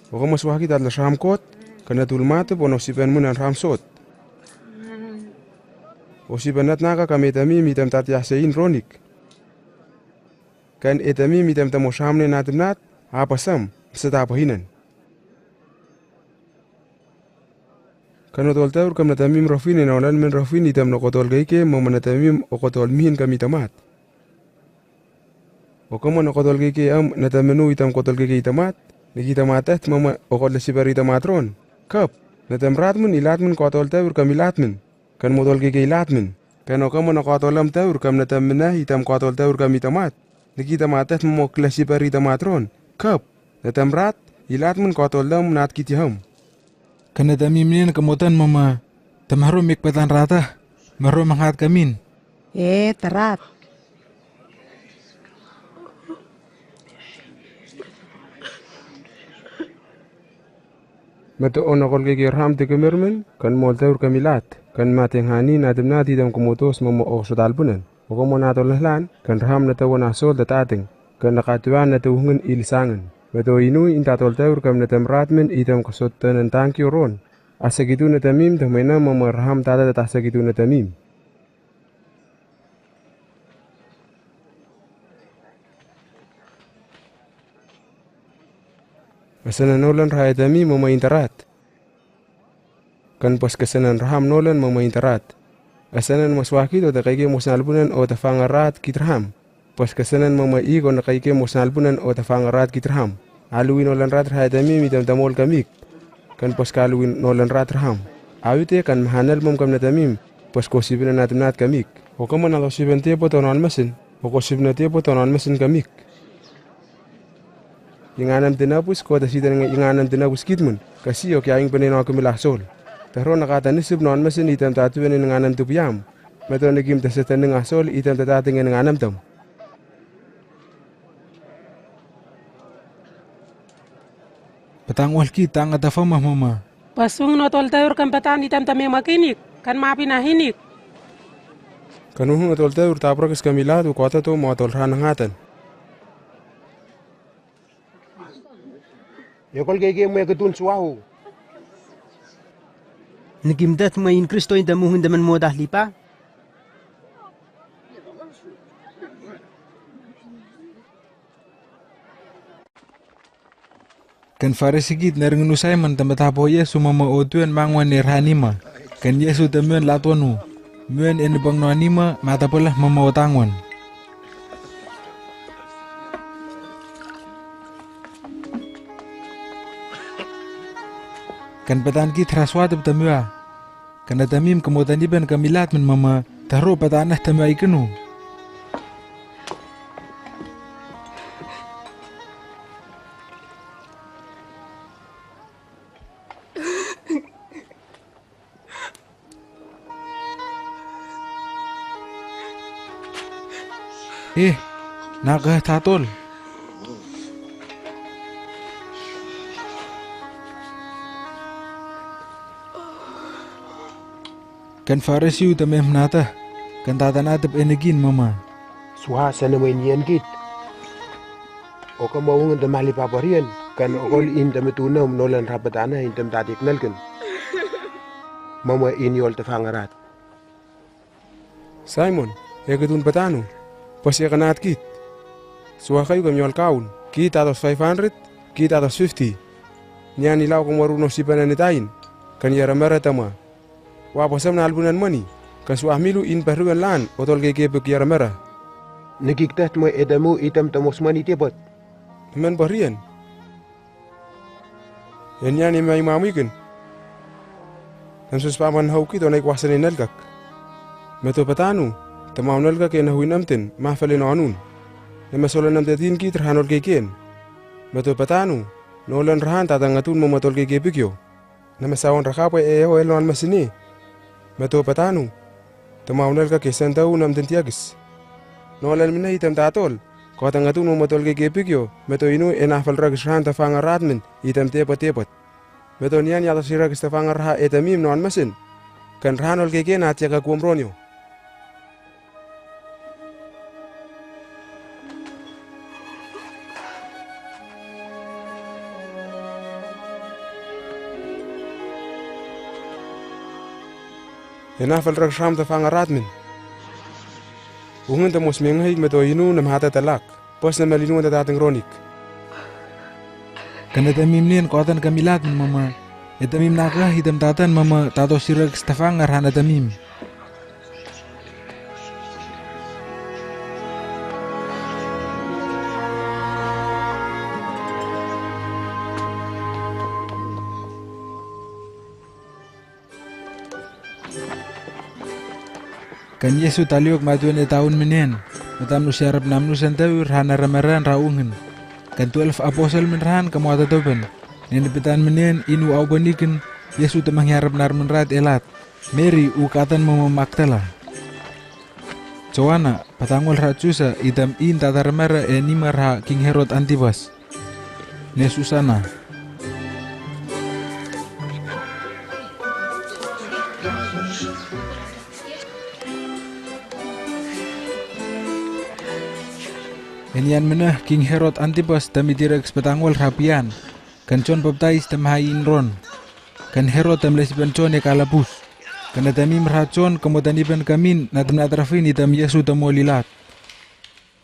Waka maswaki tatla sram kot. Kana tulmatu pono sipen munan ram sot. O sipen natnaka kami tami mitam tatia sein ronik. Kan etami mitam tamo samne natim nat, apa sam, seta apa hinan. Kan otol taur kam natamim rafin ena olan men rafin itam nokotol keike mama natamim okotol mihin kami tamat. Okama nokotol keike am natamenu itam kotol keike itamat, niki tamat et mama okotol sibar itamat ron. Kap, natam rat mun ilat mun kotol taur kam ilat mun. Kan motol keike ilat min. Kan okama na kotol lam taur kam natam mina itam kotol taur kam itamat. Niki tamat et mamo klasi pari tamat ron. Kap. Natam rat, ilat min kotol lam nat kiti ham. Kan natam imnen kamotan mama. Tam harum ik patan rata. Marum mangat kamin. E, tarat. Matoon a kolkei-kei raham ti kamirmin, kan mo taur kamilat, kan mateng hani na tamnat itam kumutos mama o sotalbunan. Waka mo natol nahlan, kan raham na tawana sol tatateng, kan nakatuan na tuhungin ilisangan. Mato inu in tatol taur kam na tamratmin itam kasotanan tangki oron. Asakitu na tamim tamena mama raham tata tata asakitu na tamim. Asanan nolan raha e tamim mama intarat. Kan pas kasanan raham nolan mama intarat. Asanan maswakit o takaike mo sanalbunan o tafangarat kit raham. Pas kasanan mama i ko nakaike mo sanalbunan o tafangarat kit raham. Aluin nolan rat raha e tamim itam tamol kamik. Kan pas kaluin nolan rat raham. Awite kan mahanal mom kam na tamim. Pas ko sibinan na tamnat kamik. Waka mo natol sibinan tebo tonon masin. Waka sibinan tebo tonon masin kamik. Inganam tinapus ko tasitan inganam tinapus kitmun. Kasi o kiaing paneno kami lasol. Taro nakata nisip non masin itam tatuan inganam tupiam. Mato nikim tasatan ning asol itam tatateng inganam tam. Patang walki tang atafama mama. Pasung no tol taur kan patan itam tame makinik, kan mapina hinik. Kan uhung no tol taur taprakis kamilat u kota to mo tol rahang ngatan. Yakol keke mo yakatun suahu. Nikim tat mo in Kristo in tamuhun taman mo dahlipa. Kan Farisi kit na ringnu Simon tamata po Yesu mama o tuan mangwan ne raha nima. Kan Yesu tamuan latonu. Muan enipang no nima matapola mama o tangwan. Kan patan kit raswa tap tamua. Kan na tamim kamo taniban kamilat min mama taro patan na tamua ikenu. Eh, naka tatol. Kan Farisi u tamem nata, kan tatana tap enekin mama. Suha sana mo inian kit. Oka mo ungin tamali paparian, kan okol in tamatunam nolan rapatana in tam tatik nalkin. Mama in yol tafangarat. Simon, e katun patanu, pas e kanat kit. Suha kayu kam yol kaun, kit atos five hundred, kit atos fifty. Nian ilau kam waru no sipan anitain, kan yara mara tama. Wa pasam na albunan mani, kan suah milu in paruan lan, otol keke pek yara mara. Nikik tat mo e tamu itam tamos mani tepot. Eman parian. Enian i mai mamuikin. Nam sus paman hau kit onai kuasa ni nalkak. Meto patanu, tamau nalkak e nahui namten, mafalin onun. Nama solan namtetin kit rahan ol keken. Meto patanu, nolan rahan tatangatun mo matol keke pikyo. Nama sawan rakapwe e ho elon masini. Meto patanu. Tamau nalkak e sentau namten tiakis. Nolan mina itam tatol. Kau tangatun mo matol keke pikyo. Meto inu e nafal rakis rahan tafangarat min. Itam tepot tepot. Meto nian yato sirakis tafangaraha e tamim non masin. Kan rahan ol keke na tiaka kuam ronyo. Ena falrak ram tafangarat min. Ungin tamos mengahik meto inu nam hata talak. Pas nama linu tatateng ronik. Kan e tamim nien kotan kamilat min mama. E tamim naka hitam tatan mama tato sirakis tafangar hana tamim. Kan Yesu taliok matuen e taun minen, matam nu siarap nam nu sentau rahan aramaran ra ungin. Kan twelve apostle min rahan kamo atatoben. Nene petan minen inu au banikin, Yesu tamang hiarap nar min rat elat. Mary u katan mama Magdala. Joanna, patangol ra Chusa, itam in tataramara e nima ra King Herod Antipas. Ne Susana. Inian mena King Herod Antipas tam itirek spetangol ra pian, kan John Baptist tam hai inron. Kan Herod tam lesipen John e kalapus. Kan na tamim ra John kamo tanipen kamin na tam na trafin itam Yesu tam olilat.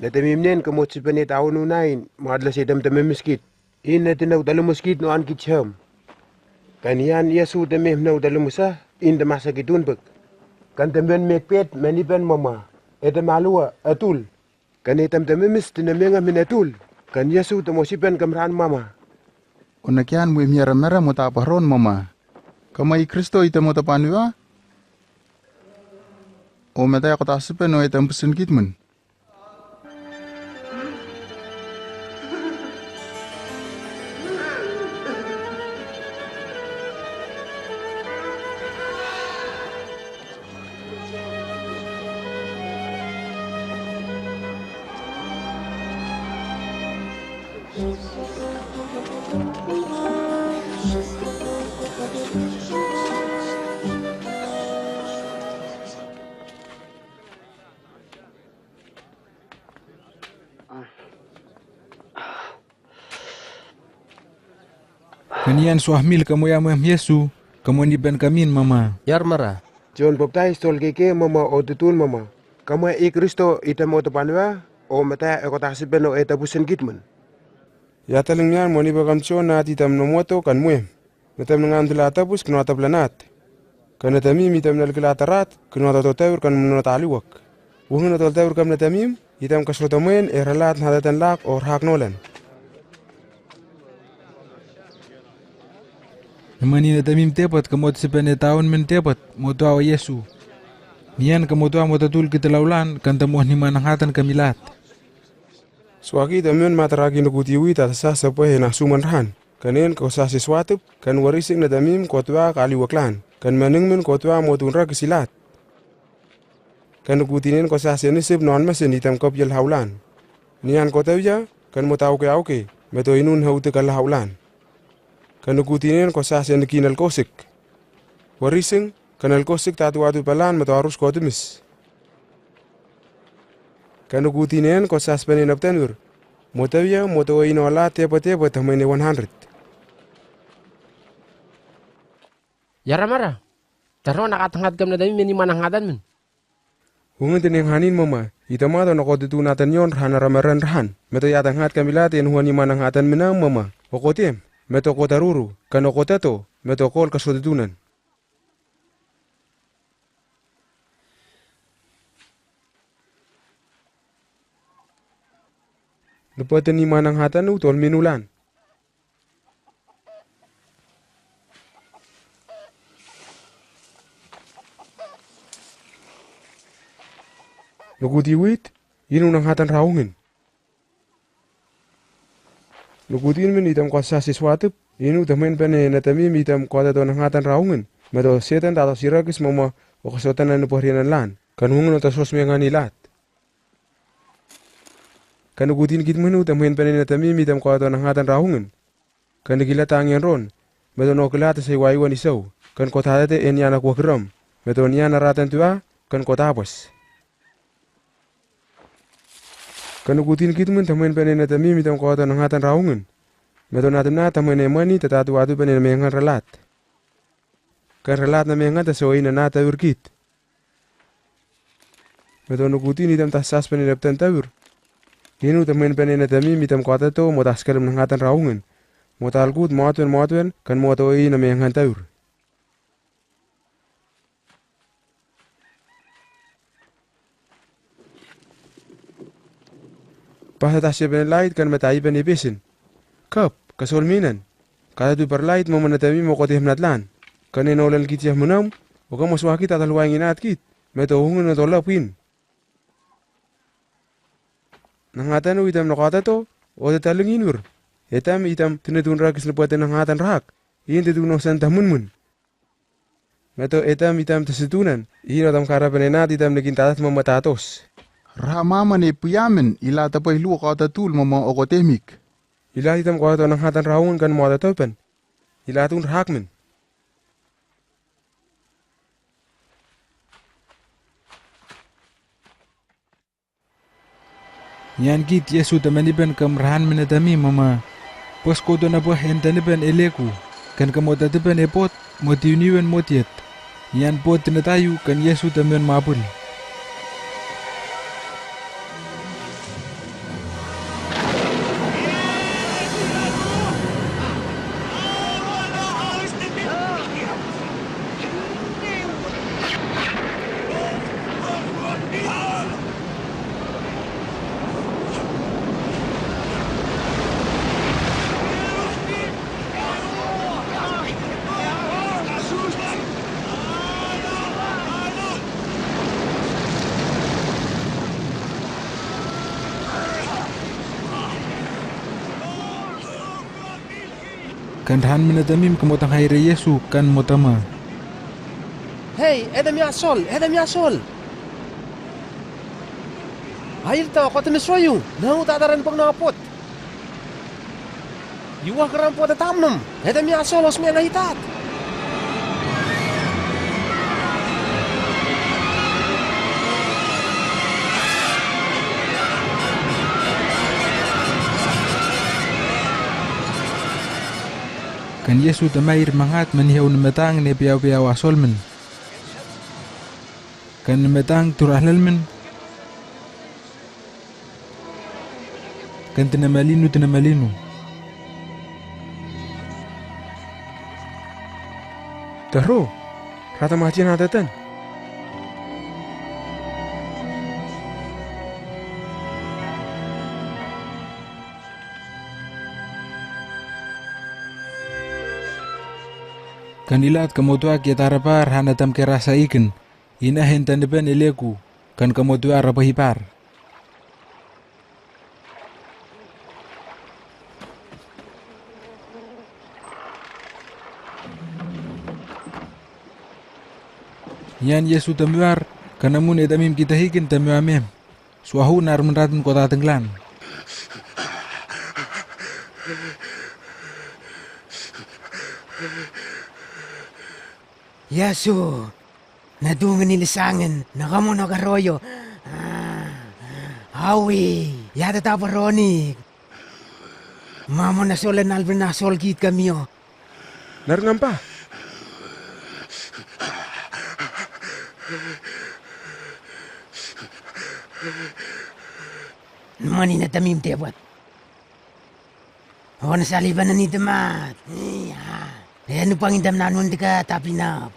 Na tamim nen kamo sipen e taun unain, madla se tam tam miskit. In na tinau talumuskit no an kicham. Kan ian Yesu tam e mnau talumusa, in tam asa kitun bek. Kan tam ben mekpet, menipen mama. E tam alua, atul. Kan e tam tam mimis, tina menga min atul. Kan Yesu tam osipen kamran mama. Onakian mui miara mara mo ta paron mama. Kama i Kristo itam mo ta panua. O mata ko ta sipen o e tam pusin kitmun. Kan ian suahmil kamo ia mem Yesu, kamo nipen kamin mama. Iar mara. John Baptist tol keke mama o tutun mama. Kamo i Kristo itam mo ta panua, o mata e ko ta sipen o e ta pusin kitmun. Ia taling mian mo ni ba kam John na ti tam no moto kan muem. Na tam na ngam tila ta pus keno ta planat. Kan na tamim itam na likila tarat, keno ta to taur kan mno ta liwak. Wuhun na to taur kam na tamim, itam kasro tamen, e ralat na datan lak o rak nolan. Namani na tamim tepat kamo ta sipen e taun men tepat, mo tua wa Yesu. Nian kamo tua mo ta tul kita laulan, kan ta mo ni mana ngatan kamilat. Suaki tamen mataraki na kuti wi ta sa sa pa he na suman rahan. Kan en ko sa se suatup, kan warisik na tamim ko tua kali waklan. Kan maningmen ko tua mo tun ra kisilat. Kan nukutinen ko sa se nisip non masin itam kop yal haulan. Nian ko tau ya, kan mo tau ke au ke, meto inun hau te kala haulan. Kan nukutinen ko sa se nikin al kosik. Warising, kan al kosik tatu atu palan meto arus ko tumis. Kan nukutinen ko sa se panin aptanur. Mo tau ya, mo tau ino ala tepa tepa tamai ne one hundred. Yara mara. Taro na katangat kam na tamim meni mana ngatan men. Hungin tene nghanin mama, itama to na ko tutu na tanyon rahan na ramaran rahan. Meto ia tangat kam ila ten huan i mana ngatan mena mama. O ko tem, meto ko taruru, kan o ko tato, meto kol kaso tutunan. Lupa teni mana ngatan u tol minulan. Nukuti wit, inu na ngatan raungin. Nukuti min itam ko sa se suatup, inu tamen pane na tamim itam ko tato na ngatan raungin. Meto setan tato sirakis mama o kasotan na nuparian lan. Kan hungin o ta sos mengan ilat. Kan nukutin kit menu tamen pane na tamim itam ko tato na ngatan raungin. Kan nikila tangian ron, meto no kila ta sai wai wan isau, kan ko tadate en iana ko kiram, meto niana ratan tua, kan ko tapas. Kan nukutin kit men tamen pane na tamim itam ko tato na ngatan raungin. Meto na tamna tamen e mani tatatu atu pane na mengan ralat. Kan ralat na mengan ta so ina na taur kit. Meto nukutin itam ta sas pane na ptan taur. Inu tamen pane na tamim itam ko tato mo ta skalem na ngatan raungin. Mo ta alkut mo atuen mo atuen kan mo to ina mengan taur. Pasa ta siapen lait kan mata ipen ipisin. Kap, kasol minan. Kata tu parlait mo mana tamim mo kote hemnat lan. Kan eno lan kit siah menam, o ka mo suaki ta taluai nginat kit. Meto hungin na tolap in. Na ngatan u itam na ko tato, o te taling inur. Etam itam tinetun rakis na pate na ngatan rak. In te tu no san tamunmun. Meto etam itam ta situnan, ino tam kara pane na itam nikin tatat mama tatos. Raha mama ne puyamen, ila ta pai lu ko tatul mama o ko temik. Ila itam ko tato na ngatan raungin kan mo ta topen. Ila tun rahak men. Nian kid Yesu tamaniben kam rahan minata mi mama, Pos koto napa hen taniben eleku, kan kamo tatiben epot, mo tiuniwen mo tiet. Nian pot tinatayu kan Yesu tamion mapul. Kan rahan minata mi kamo tang haira Yesu kan mo tama, Hei, Adam ya Saul, Adam ya Saul. Hair ta, ko tana soyu, nau ta daran pang na pot. Iwa karam pot ta tamnum, Adam ya Saul os me na hitat. Kan Yesu tamair mangat manihau namatang ne piau piau a Saul men. Kan namatang tura halal men. Kan tinamalinu tinamalinu. Taro, rata machi na tatan. Kan ilat kamo tua ke tarapa rahan atam ke rasa ikin, ina hen taniben eleku, kan kamo tua rapa hipar. Nian Yesu tamiwar, kan amun e tamim kita hikin tamiwa mem. Suahu nar menrat men kota tenglan. Yesu, nadung ni lisangin, nakamu nakaroyo. Awi, yata ta paroni. Mamo na sol nalpen na sol kit kami o. Nar ngampa. Mani na tamim tebot. Hon saliban ni temat. Iya. Enu pangin tam nanun teka tapinap.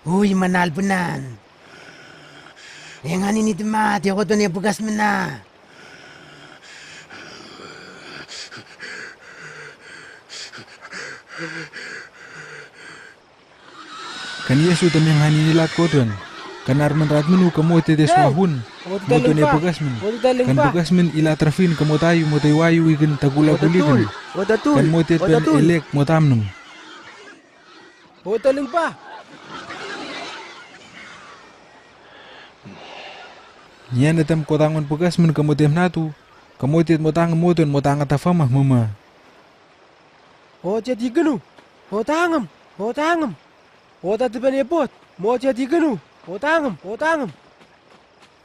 Hui manal penan. Engani ni temat, yoko tone bekas mena. Kan Yesu tamiang hani nilat koton. Kan arman rat menu kamo tete suahun. Moton e bekas men. Kan bekas men ilat rafin kamo tayu mo tayu wayu ikin takula kulikin. Kan mo tete pen elek mo tamnum. Nian etam kotangon bekas men kamo temnatu. Kamo tet mo tang moton mo tang atafama mama. O tet ikenu, o tangem, o tangem. O tatiban epot, mo tet ikenu, o tangem, o tangem.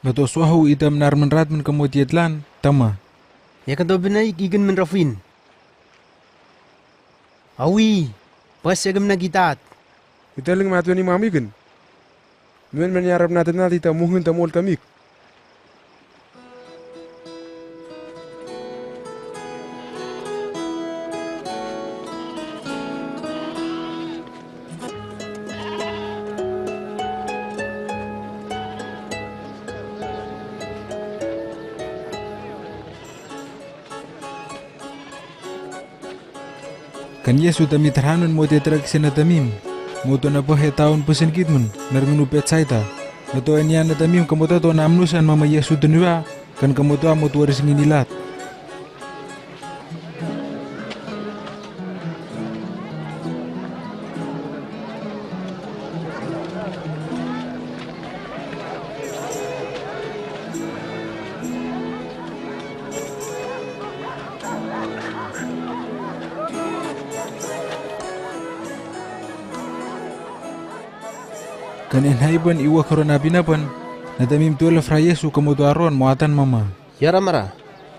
Nato suahu itam narman ratman kamo tet lan, tama. Yakan to bina ik iken men rafin. Awi, pas yagem na kitat. Ita ling matwen i mamiken. Nuen men yarap natin nati ta muhun ta mol kamik. Kan Yesu tami tarhanun mo te terak sena tamim. Mo to na pohe taun pesen kitmun, narngunu Betsaida. Nato enia na tamim kamo tato namnusan mama Yesu tunua, kan kamo to amo tuaris ngin ilat. Kan enhai pen iwa karo na pina pen, na tamim tuala fra Yesu kamo to aron mo atan mama. Yara mara,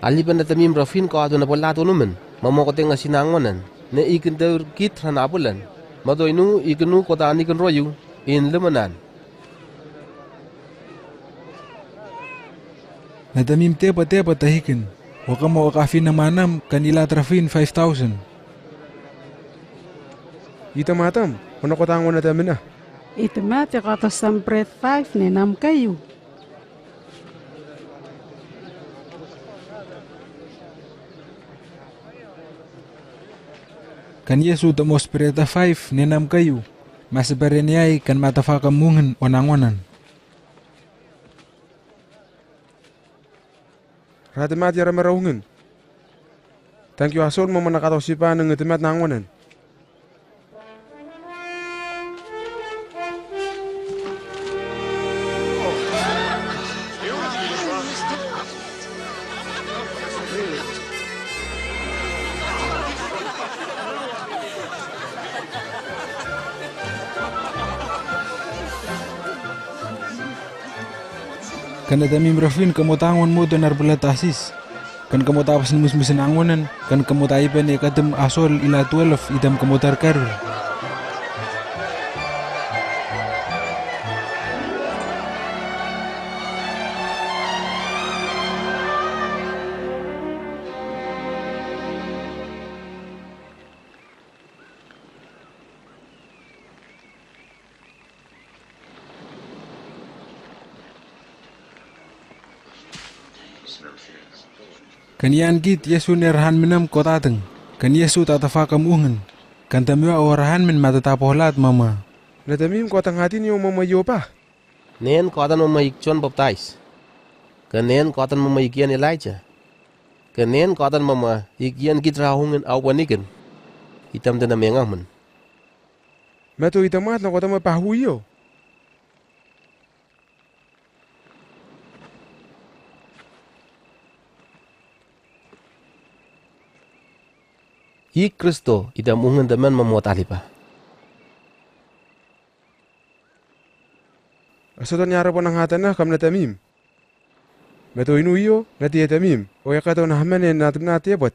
Aliban na tamim rafin ko atu na pola tunu men, mamo ko tenga sinangonan, ne ikin teu kit rana pulan. Mato inu ikinu ko ta nikin royu, in lumanan. Na tamim teba teba tahikin, waka mo waka fin na manam, kan ila trafin five thousand. Ita matam, ono ko tangon na tamina. Ita mati ko ta sampret five ne nam kayu. Kan Yesu ta mo spreta five ne nam kayu, masa pare ni ai kan mata faka mungin onangonan. Rati mati ara maraungin. Tangkiu asol mo mana kato sipa nang ita mat nangonan. Kan na tamim rafin kamo tangon mo ta narpala tasis. Kan kamo ta pasin musmusin angonan, kan kamo ta ipan e katam asol ila twelve itam kamo ta karur. Kan ian kit Yesu ne rahan minam ko tatang. Kan Yesu ta tafa kam ungin. Kan tamiwa o rahan min mata ta pohlat mama. Na tamim ko tang hatin yo mama yo pa. Nen ko atan mama ik John Baptist. Kan nen ko atan mama ik ian Elijah. Kan nen ko atan mama ik ian kit rahungin au panikin. Itam tena menga men. Mato ita mat na ko tama pahu iyo. I Kristo, ita mungin taman mamot alipa. Asoton yara pona ngatan na kam na tamim. Mato inu iyo, nati e tamim, o yakato na haman e na tebna tebot.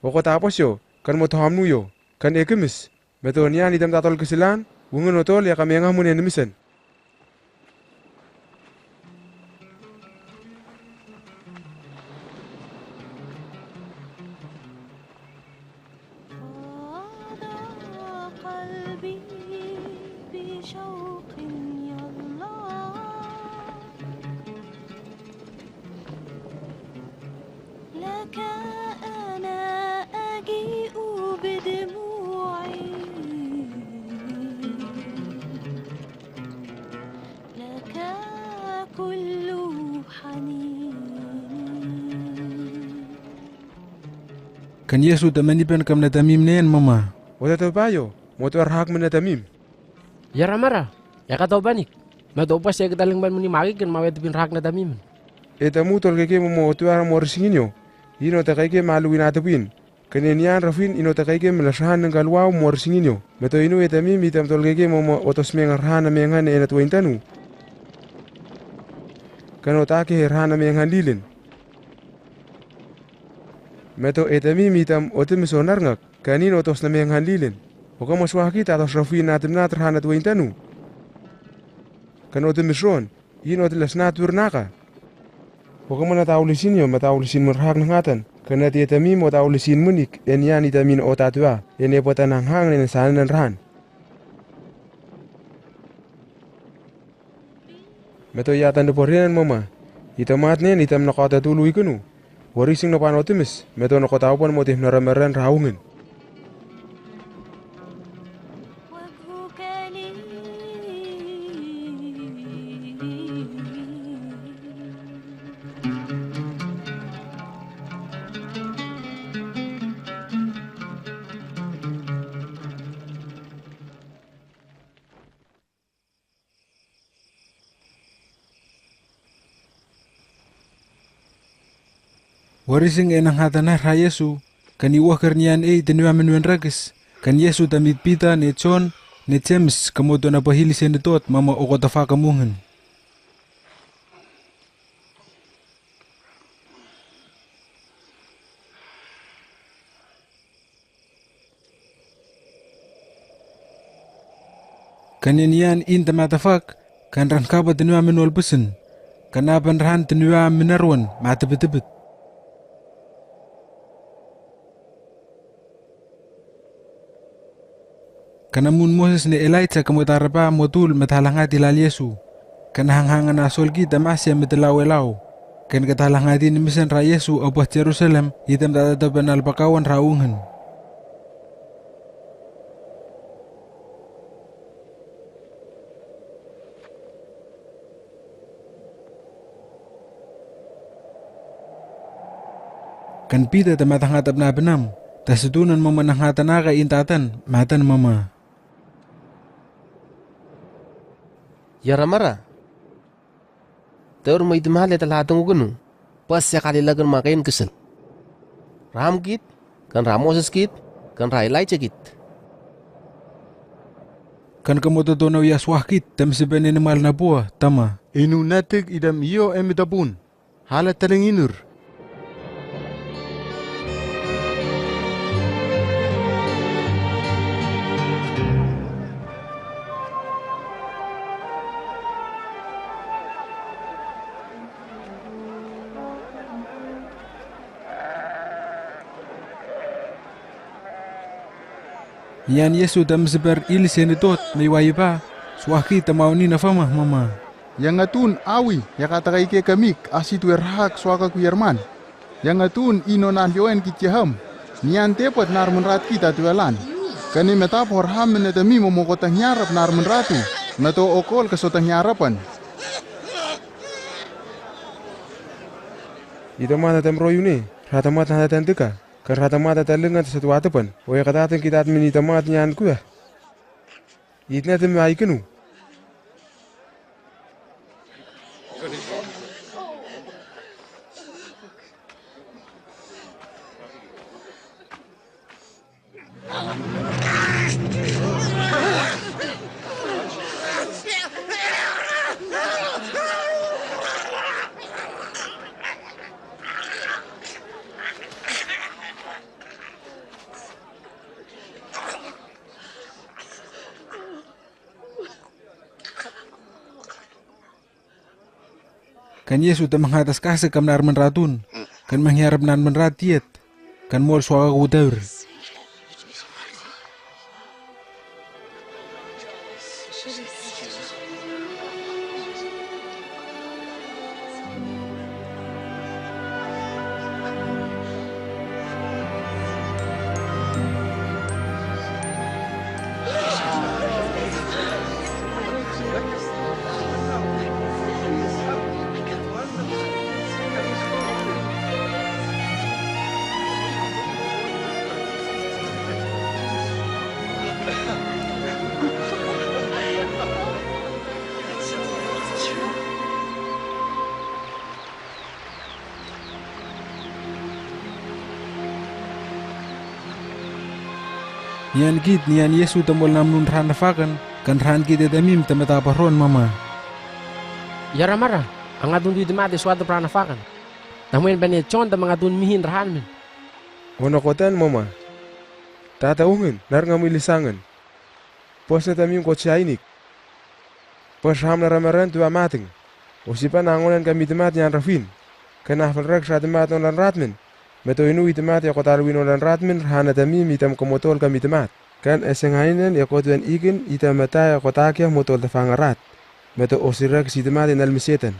O ko tapos yo, kan mo toham nu yo, kan e kemis. Mato nian itam tatol kesilan, wungen otol ya kami ngah mun e nemisan. Kan Yesu ta manipan kam na tamim nen mama. Ota topayo, mo tua rahak men na tamim. Yara mara, yaka tau panik. Mato pas ya kita lingban muni magi kan mawe tepin rahak na tamim. E tamu tol keke mo mo tua mo risingin yo. Ino ta keke malu ina tepin. Kan e nian rafin ino ta keke mela rahan nang kaluau mo risingin yo. Mato inu e tamim itam tol keke mo mo otos menga rahan na menga ne ena tuain tanu. Kan ota ke rahan na menga lilin. Mato e tamim itam otimis o narngak, kan ino otos na menga lilin. O ka mo swaki tatos rafin na tebna rahan na tuain tanu. Kan otimis ron, ino tilas na tur naka. O ka mo na taulisin yo, ma taulisin mo rahak na ngatan. Kan ati e tamim o taulisin munik, e nian itamin o tatua, e ne pota na hang ne sanan rahan. Mato yatan de porian mama. Ita mat nen itam na kota tulu ikunu. Warising na pan otimis. Mato na kota upan mo tip na ramaran rahungin. Warising e nang hatana ra Yesu, kan i wakar nian e i tiniwa menuen rakis, kan Yesu tamit Peter ne John, ne James, kamoto na pahili senitot, mama oko tafa kamungin. Kan inian in tamatafak, kan ran kapa tiniwa minol pusin, kan apan ran tiniwa minaruan matipitipit. Kan amun Moses ni Elijah kamo tarapa motul matalangat ilal Yesu. Kan hanghangan asolkit tamasia mitilau elau. Kan katalangat ini misan ra Yesu apas Jerusalem, itam tatatopen alpakawan ra ungin. Kan Peter tamatangata pnapnam, tasidunan mama nangata naka in tatan, matan mama. Yaramara. Taur mo itamale talatung kunu. Pas ya kali lagan makain kesel. Ram kit, kan ra Moses kit, kan ra Elijah kit. Kan kamototono ya suah kit, tam siben ini mal napua, tama. Inu natik idam iyo emi tapun. Hala taling inur. Nian Yesu tam siber il senitot meiwaiba, suaki tamauni nafama mama. Yang atun awi, ya katakai ke kamik, asi tuer hak suaka kuyarman. Yang atun ino nan lioen kit yaham. Nian tepot nar menrat kita tualan. Kani meta por ham menetemi momoko tangyarap nar menratu. Meto okol keso tangyarapan. Ito mata tem royune, rata mata hata tendeka. Kan rata mata talengan satu atapan. Oya kataten kitat mini tamat nian kuya. Itna tem ai kenu. Kan Yesu ta manghatas kasik kam nar menratun, kan manghiarap nar menrat tiat, kan mol suaka kutaur. Nian kit, nian Yesu ta mol namnun rahan nafakan, kan rahan kit ta mim ta mata paron mama. Yaramara, angatun dui ta mata suat rahan nafakan. Tamen bane John ta mangatun mihin rahan min. Ono kotan mama. Tata ungin, nar ngam ilisangan. Pos na ta mim kot siainik. Pos ram na ramaran tua mating. Osipan angolan kami tamat nian rafin. Kan afal rek sa tamat nolan ratmin. Meto inu i tamat ya kota luin nolan ratmin, rahan na ta mim itam komotol kami tamat. Kan esengainen ya kotuan ikin itam mata ya kota kia motol tafang arat. Meto osirek si tamat inal misetan.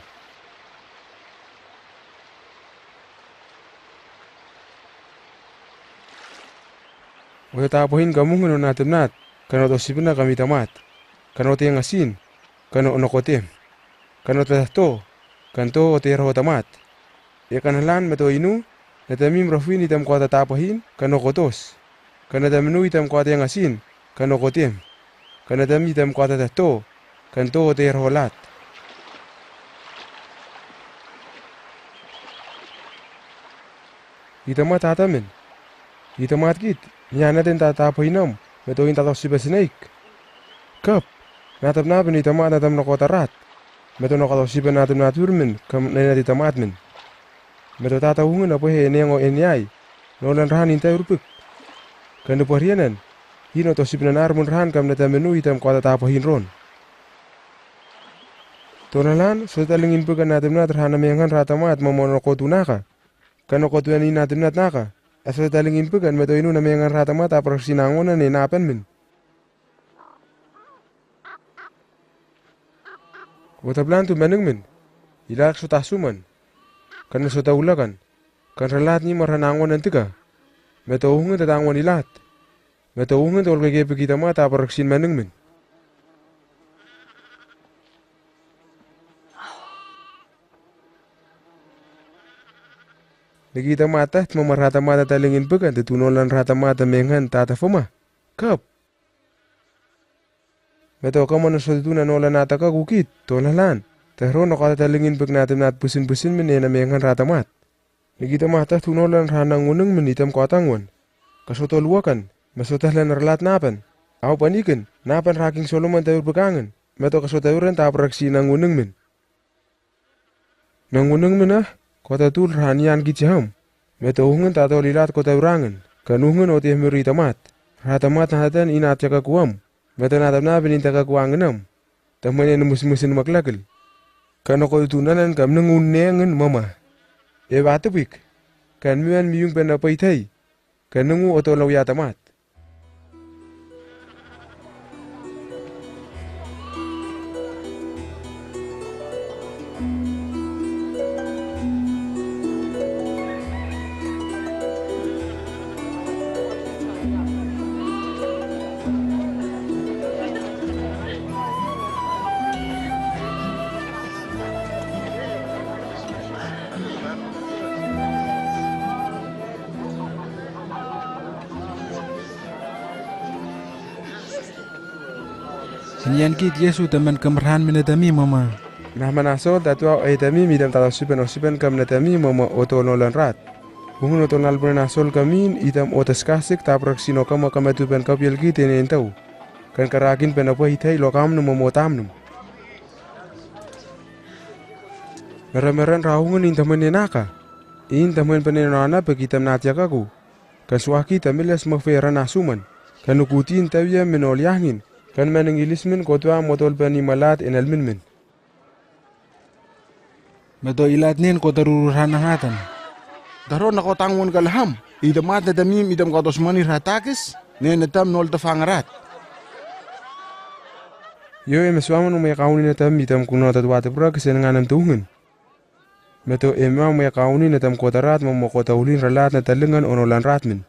Oya tapohin kamung no na tamat. Kan oto sipna kami tamat. Kan ote ngasin. Kan ono kotem. Kan oto tato. Kan to ote ro tamat. Ya kan halan meto inu, na ta mim rafin itam kota tapohin, kan okotos. Kan na ta minu itam kota ngasin, kan okotem. Kan na ta mi itam kota tato, kan to ote ro lat. Itamat atamin. Itamat kit, nian natin tatapohinam, meto in tato sipa sinaik. Kap, na ta mnapin itamat na ta mnoko tarat. Meto noko tato sipa na ta mnaturmin, kam nainat itamatmin. Meto tata ungin apo he nengo eniai. Nolan rahan intai urpuk. Kan upo rianan. Hino to sipnanar mun rahan kam na tamenu itam kota tapahin ron. Tona lan, sota lingin pukan na tamnat rahan na menghan ra tamat mamo na kotu naka. Kan na kotu ani na tamnat naka. Sota lingin pukan meto inu na menghan ra tamat aprak sinangon na ne napan min. Wata plan tu manung min. Ilak sota suman. Kan na sota ulakan. Kan ralat ni maranangon antika. Meto uhungin tatangon ilat. Meto uhungin tol keke peki tamat aprak sin manung min. Niki tamat ta, mama ra tamat ta lingin pukan, ta tunolan ra tamat ta menghan ta tafama. Kap. Meto kamon so tunan olan ataka kukit, tona lan. Tahro no kota ta lingin puk na tamnat pusin-pusin min ena menghan ra tamat. Niki tamat ta tunolan ra nangunung min itam kota ngon. Ka sota luakan, ma sota lan ralat napan. Au panikin, napan ra King Solomon taur pukangan. Meto ka sota uran ta aprak sinangunung min. Nangunung min ah, kota tul ra nian ki jaham. Meto uhungin ta tol ilat kota urangan, kan uhungin oti miri tamat. Ra tamat na hatan ina tiaka kuam. Meto na tamna pinin taka kuangan am. Taman en musmusin maklakil. Kan na kotu nanan kam nangun nengan mama. E wata pik. Kan muan miung pen na paithai. Kan nangu oto lau ya tamat. Sinian kit Yesu taman kamran minatami mama. Nahman asol tatuau ai tami midam tatuau sipen o sipen kam natami mama oto nolan rat. Hungun oto nalbunan asol kamin idam otas kasik taprak sino kama kamatupen kapial kit ene entau. Kan karakin pen apa hitai lokam num mama otam num. Narameran rahungun intaman nenaka. Intaman penenana pekitam natiakaku. Kan suaki tamilas mafe ran asuman. Kan ukutin tawia menoliangin. Kan manang ilismin kotua motol pani malat enalminmin. Meto ilatnin kotaru ranahatan. Daro nako tangun kalaham. Idamat natamim idam kotos mani ratakis. Nenatam nol tafangarat. Yo e mesuaman umai kauni natam idam kuno tatuate pura kesen nganam tuhungin. Meto e ma mai kauni natam kotarat mama kotaulin ralat natalingan onolan ratmin.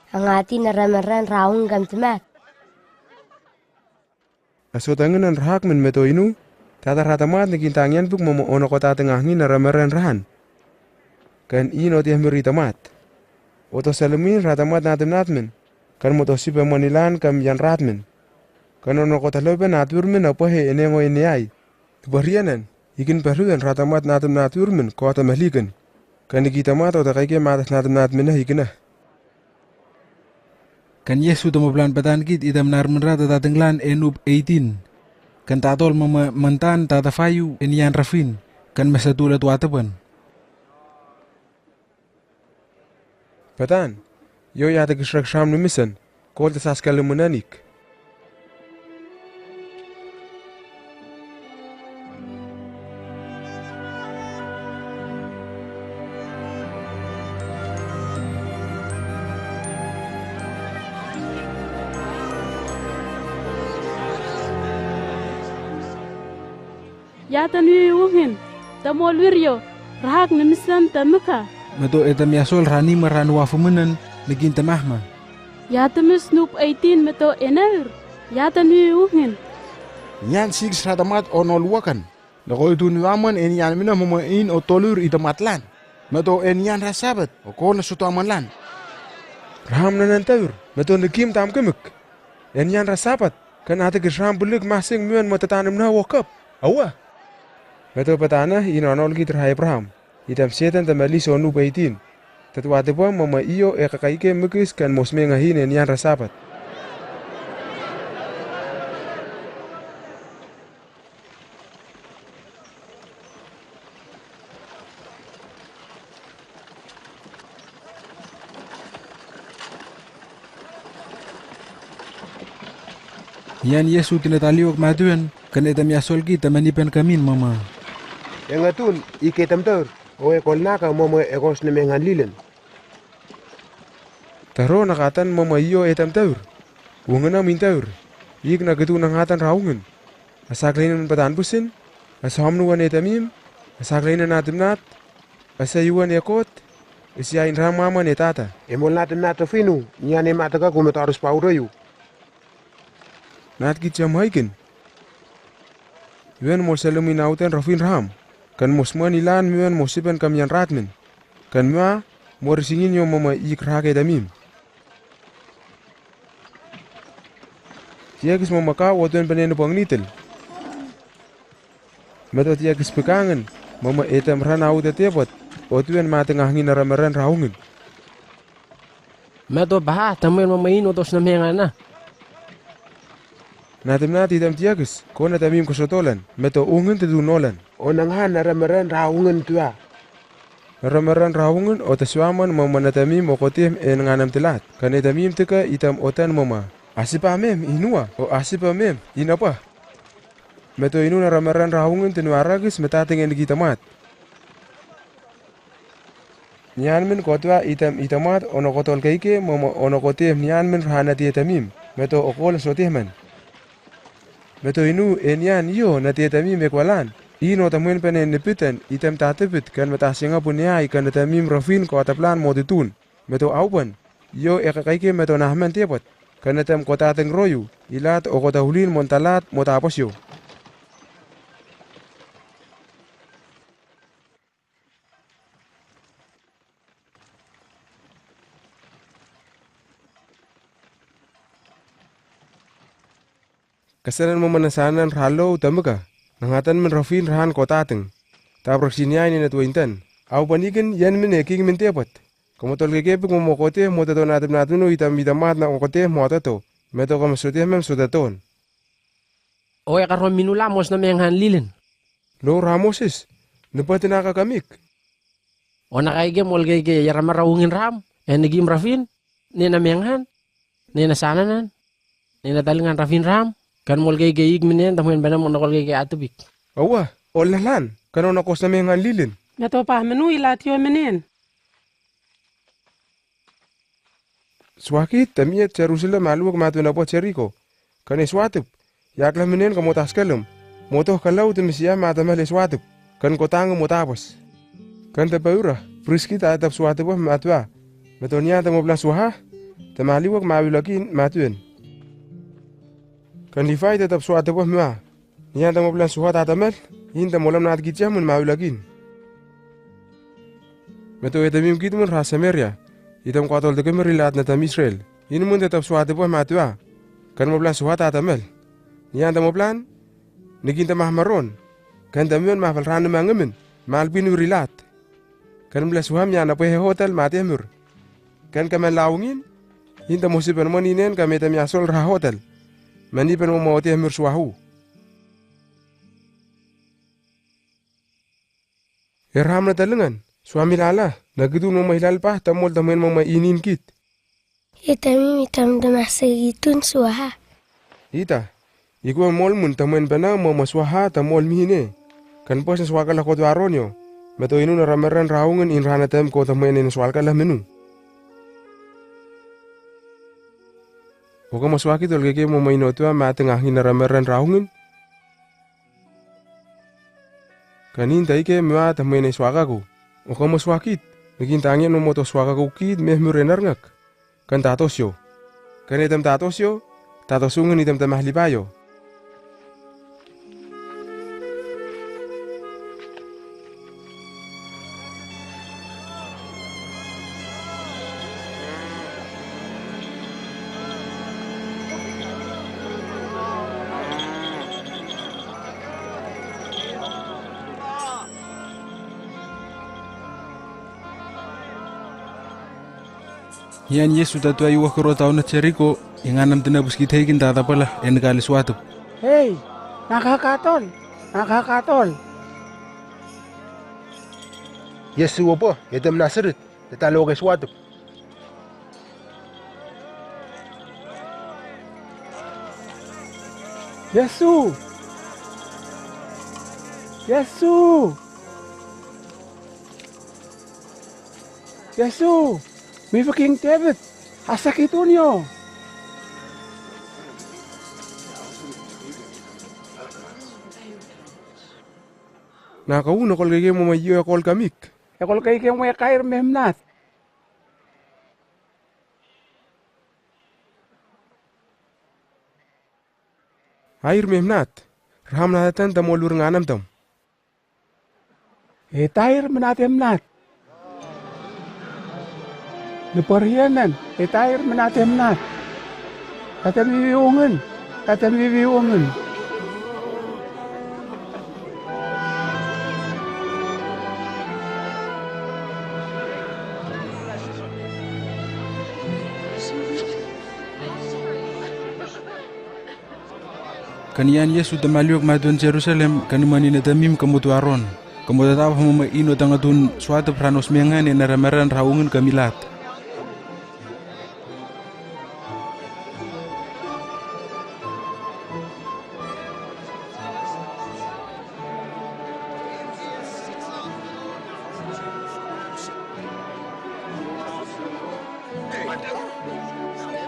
Angati naramaran rahung kam tamat. Aso tanginan rahakmin meto inu. Tata ratamat nikin tangian puk mama ono kota tengahngin naramaran rahan. Kan ino tiah miri tamat. Oto salamin ratamat natam natmin. Kan moto sipa manilan kam yan ratmin. Kan ono kota lopen aturmin apahe enengo eneai. Ibarianan, ikin parudan ratamat natam naturmin kota malikan. Kan iki tamat oto kaike matas natam natmin ah ikina. Kan Yesu tamaplan patan kit idam narmin rata tatinglan enup eighteen. Kan tatol mama mantan tatafayu enian rafin. Kan masatula tuatapan. Patan, yo yata kisrak sram numisan, kol tasas kalamunanik. Yata nui ungin, tamo luirio, rahak nemisan tamuka. Meto eta miasol rani maran wafumunan, megin tamahma. Yata mis nup eighteen meto enaur, yata nui ungin. Nian six ratamat ono luakan. Nako itu nuaman enian mina mama in otolur itamatlan. Meto enian ra Sabat, okol na sutuamanlan. Raham nanan taur, meto nekim tam kemik. Enian ra Sabat, kan ata kisram bulik masing muan matatanim na wakap. Awa. Meto patana, ino anol kit ra Abraham. Itam setan tamali sonu paitin. Tatua tepam mama iyo e kakaike mekis kan mosme ngahin enian ra Sabat. Nian Yesu tinataliwak matuan, kan etam yasolkit tamanipan kamin mama. Engatun, i ketam taur, o e kolnaka momo e kos na mengan lilen. Taro nakatan momo io etam taur. Ungena min taur. Ik na ketu nangatan raungin. Asak leinen patan busin. Asam nuan etamim. Asak leinen natimnat. Asa yuan ekot. Isi ain ramaman etata. Emol natimnat tofinu. Nian e mataka kumatarus pauroyu. Nat kit siam haikin. Yuan mo salumin autan rafin ram. Kan mo sman ilan miwan mo sipan kamian ratmin. Kan ma, mo risingin yo mama ik rake tamim. Tiakis mama ka otuan panen pang nitil. Meto tiakis pekangan, mama etam ran au tetiapot, otuan matengah ngin ramaran raungin. Meto baha, tamen mama ino tos na mengan na. Natimnat itam tiakis, ko natamim kosotolan, meto ungin tedu nolan. O nanghan na ramaran raungin tua. Ramaran raungin, o tesuaman mama natamim o kotim en nganam telat. Kan etamim teka itam otan mama. Asipa mem, inua, o asipa mem, inapa. Meto inu na ramaran raungin tenua rakis metating en kitamat. Nian min kotua itam itamat ono kotol keike momo ono kotem nian min rahana tie tamim. Meto okol sote man. Meto inu e nian io na tie tamim e kwalan. Ino tamen penen nepitan itam tatepit kan meta singa pun niai kan na tamim rafin ko ataplan mo tutun. Meto aupan. Io e kakaike meto nahman tepot. Kan na tam kota tengroyu. Ilat o kota hulin mon talat mo tapos io. Kasanan mo manasanan ralo tamaka, nangatan min rafin rahan kotateng. Tabrak siniai ni na tuintan. Au panikin yan min eking min tepot. Kamotol kekepik mo mokote mo tato natem natunu itam itamat na kote mo tato. Meto kamasote mem sotaton. O e karom minula mos na menghan lilin. Lo ra Moses, nepa tinaka kamik. O na kaige mol keike yaramara ungin ram, e nekim rafin, ne na menghan, ne na sananan, ne na talingan rafin ram, kan mol keike ik minen, tamen bana mo na kol keike atupik. Awa, ol na lan, kan o na kos na menghan lilin. Na to pa menu ila tio menen. Swakit, tamiat Jerusalem aluak matu na po Jeriko. Kan e swatup, yakla menen ka motas kalem. Motoh kalau te Mesia mata male swatup. Kan kotang motapas. Kan te paura, priskit a tap swatup matua. Meto nian te moplan swaha, te maliwak mawilakin matuen. Kan Livai te tap swatup mua. Nian ta moplan suha tatamal, in ta molam nat kit siah mun mawilakin. Meto e tamim kit mun ra Samaria, itam kuatol te kemerilat na tam Israel. In mun te tap suha te buah matua, kan moplan suha tatamal. Nian ta moplan, nikin ta mahmaron, kan ta mion mahfal ran mangemen, malpin wirilat. Kan mla suha mian apo he hotel mate mur. Kan kaman laungin, in ta mosipan moninen kami ta miasol ra hotel. Manipan momo te mur suahu. Erham na talengan, suami lala, na kidun mama hilal pa, tamol tamen mama inin kit. Itam itam damasagitun suaha. Ita, ikua mol mun tamen bana mama suaha tamol mihine. Kan pos na suakala ko tuaronyo, meto inu na ramaran raungan in rana tam ko tamen in sualkala menu. Oka masuaki tol keke mama ino tua matengah ngin na ramaran raungan. Kanin taike mua tamen e suakaku. Oka masuakit. Nikin tangian momoto suakaku kit meh muren arngak. Kan tatosyo. Kan itam tatosyo. Tatosungen itam tamah lipayo. Ian Yesu tatua iwa kuro tauna Jeriko, inganam tena buski teikin tata pala, en kali suatup. Hei, nakakatol, nakakatol. Yesu opo, etem Nasaret, teta loke suatup. Jesu! Jesu! Jesu! Mibo King David, hasakit un yo. Na kau na kol kaikemo mai yo e kol kamik. E kol kaikemo e kair memnat. Air memnat, raha mnat atan ta mo lur nganam tam. E tair mnat e mnat. Ni parianan, e tair mnat e mnat. Tata mibi ungin, tata mibi ungin. Kanian Yesu ta maliok maidung Jerusalem, kani mani na tamim kamotu aron. Kamotu tapa mama ino tangatun suatap ra nosmengan e naramaran ra ungin kamilat.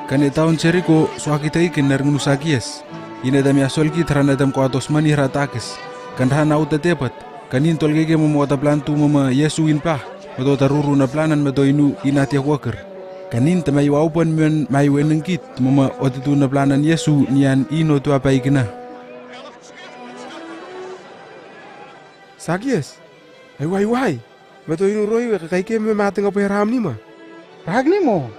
Kani taon Jeriko suaki taikin na ringnu Sakias. Ina tami asolkit ra na tam kuatos mani ra takis. Kan ra na uta tepat. Kanin tolkeke mama otaplan tu mama Yesu in pah. Mato taruru na planan mato inu ina tia kuakir. Kanin tamai waupan men mai wenengkit mama otitu na planan Yesu nian ino tua paikina. Sakias, ai wai wai. Mato inu roi we kakaike me mating apo e raham nima. Rahak nimo.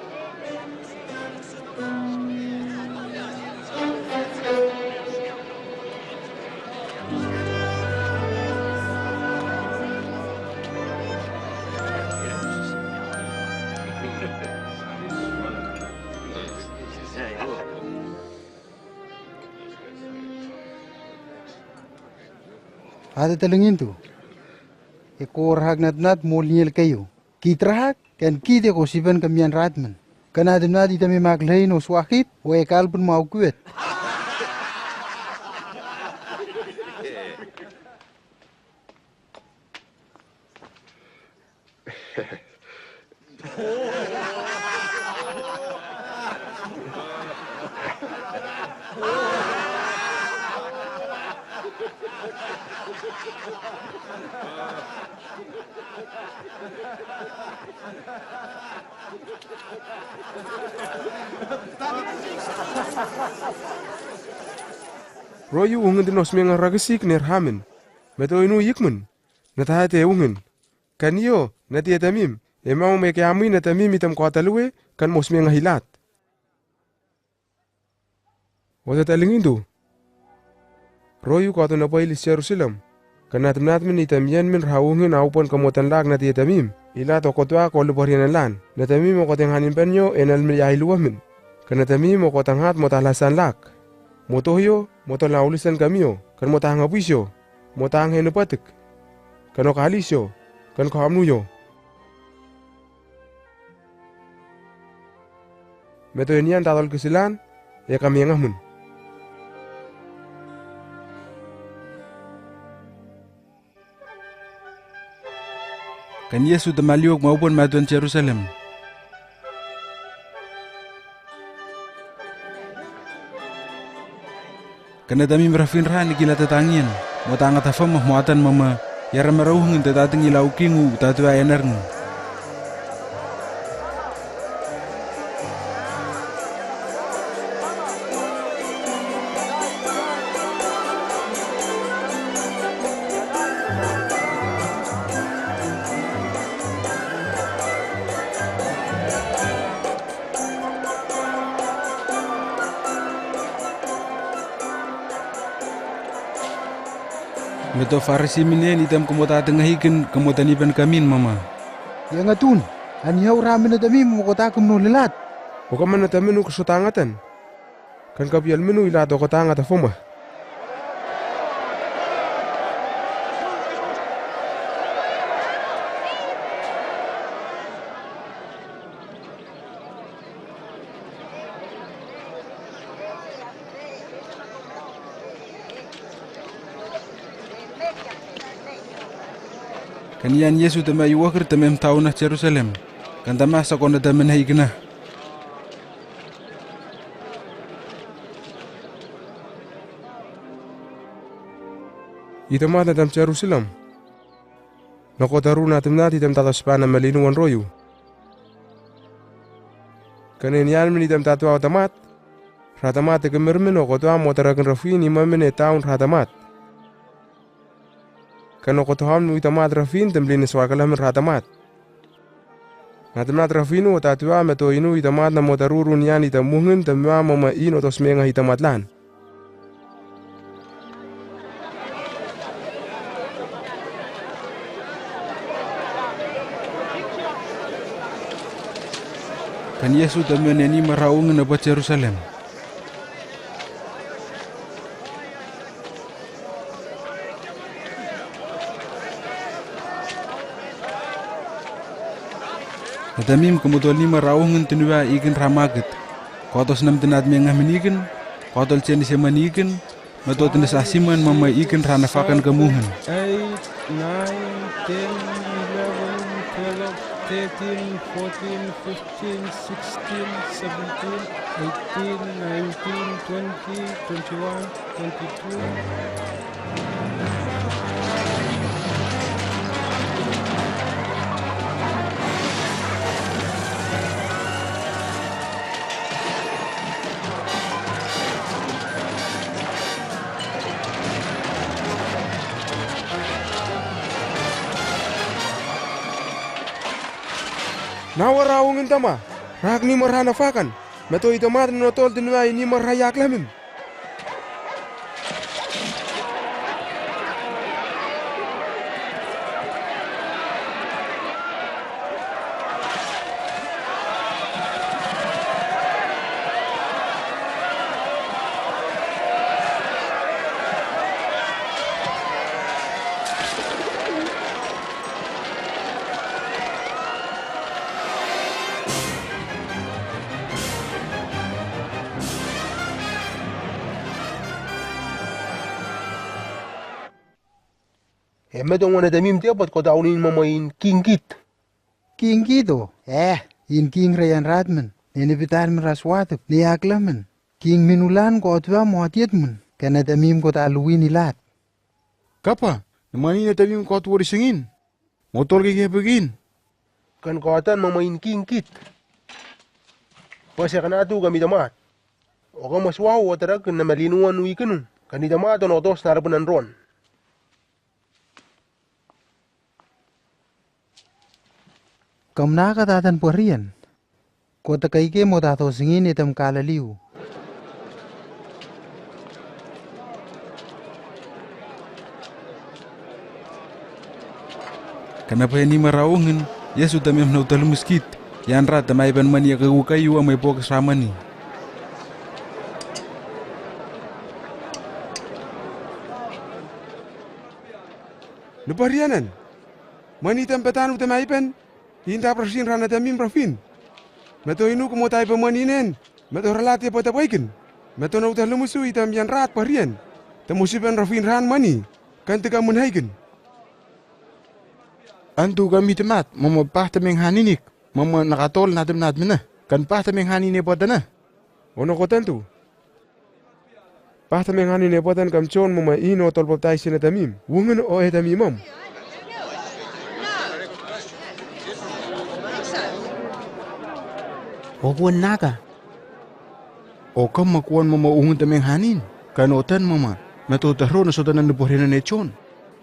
Ada talingin tu. E ko rahak natnat mo lingel kayo. Kit rahak, kan kit e ko siban kamian ratman. Kan natnat ita mi mak lain o swakit, o e kalpun mau kuet. Royu ungin di nosmenga rakisik ne rahamin. Mato inu yikmin. Nata hate ungin. Kan iyo, nati atamim, e mau me kiamui natamim itam kua talue, kan mosmenga hilat. Wata talingindu. Royu kua tu napai li Jerusalem. Kan natmnatmin itam yanmin rahaungin aupon kamotan lak nati atamim. Ila to kotua ko luparian lan. Natamim o koteng hanin panyo enal mil yai luamin. Kan natamim o kotang hat motalasan lak. Motohio, motolaulisan kamio, kan motang apuisio, motang henupatik. Kan okalisio, kan kohamnuyo. Mato inian tatol kisilan, e kami ngamun. Kan Yesu ta maliok maupon maduan Jerusalem. Kan natamim ra finra ni kila tatangian, motang atafam mo atan mama, yara marauhungin tatating ila ukingu tatu ai anarngu. Mato Farisi minen itam kamotating ahikin kamotanipan kamin mama. Yang atun, anihau ramin natamim mokota kumno lilat. Wakaman natamin u kasotang atan. Kan kapial minu ila to kotang atafam. Kaniyan Yesu tama i wakir tamem tao na Jerusalem, kan tama sa ko na tamen hai kena. I tama na tam Jerusalem. Noko taru na tamnat i tam tata sipana malinuan royu. Kaniyan men i tam tatuau tamat. Ra tamat e kemermen o kotua mo tarakin rafin i mamen e taun ra tamat. Kano kotoham nu i tamat rafin tamlin e swakalamen ra tamat. Na tamnat rafin o tatua meto inu i tamat na mo tarurun yan i tamungen tamua mama ino tosmenga i tamat lan. Kan Yesu tamen e ni maraung na pa Jerusalem. Na tamim kemotol ni maraung ngen tunua ikin ra makit. Kotos nam tenat menga menikin, kotol cheni se manikin, meto tenes asiman mama ikin ra nafakan kemungen. Eight, nine, ten, eleven, twelve, thirteen, fourteen, fifteen, sixteen, seventeen, eighteen, nineteen, twenty, twenty-one, twenty-two. Nawa ra ungin tama, rak ni mara nafakan, meto i tamat notol tunua i ni mara yak lamin. E meto ngwan e tamim tia pat ko daun in mama in king kit. King kit o, e, in king ra yan rat men, ne ne bitar men ra swatep, ne yak lamen. King men ulan ko tua mo atiet men, kena tamim ko ta luin ilat. Kapa, ne mani ne tamim ko tua risingin. Motol ke ke pegin. Kan ko atan mama in king kit. Pase kana tu kami tamat. O kama swau o tara kena malinuan ui kenu. Kani tamat o notos narapan ron. Kamna ka tatan parian. Ko takai ke mo tato singin itam kalaliu. Kana pa ni maraungin, Yesu tamim nau talum skit, yan ra tamai ban mani aka ukai ua mai pok sramani. Nuparianan, mani tam patan utamai ban, inda prasin rana tamim rafin. Meto inu kumotai pamani nen, meto ralati patapaikin. Meto nau talumusu itam yan rat parian. Tamusipan rafin ran mani, kan teka munhaikin. Antu kami tamat, mama pah tameng haninik, mama nakatol na tamnat mena, kan pah tameng hanine patana. Ono kotantu. Pah tameng hanine patan kam John mama ino tol baptais na tamim. Wungen o e tamimam. O kuan naka. O kama kuan mama ungen tameng hanin. Kano tan mama. Meto taro na sotanan na porianan e John.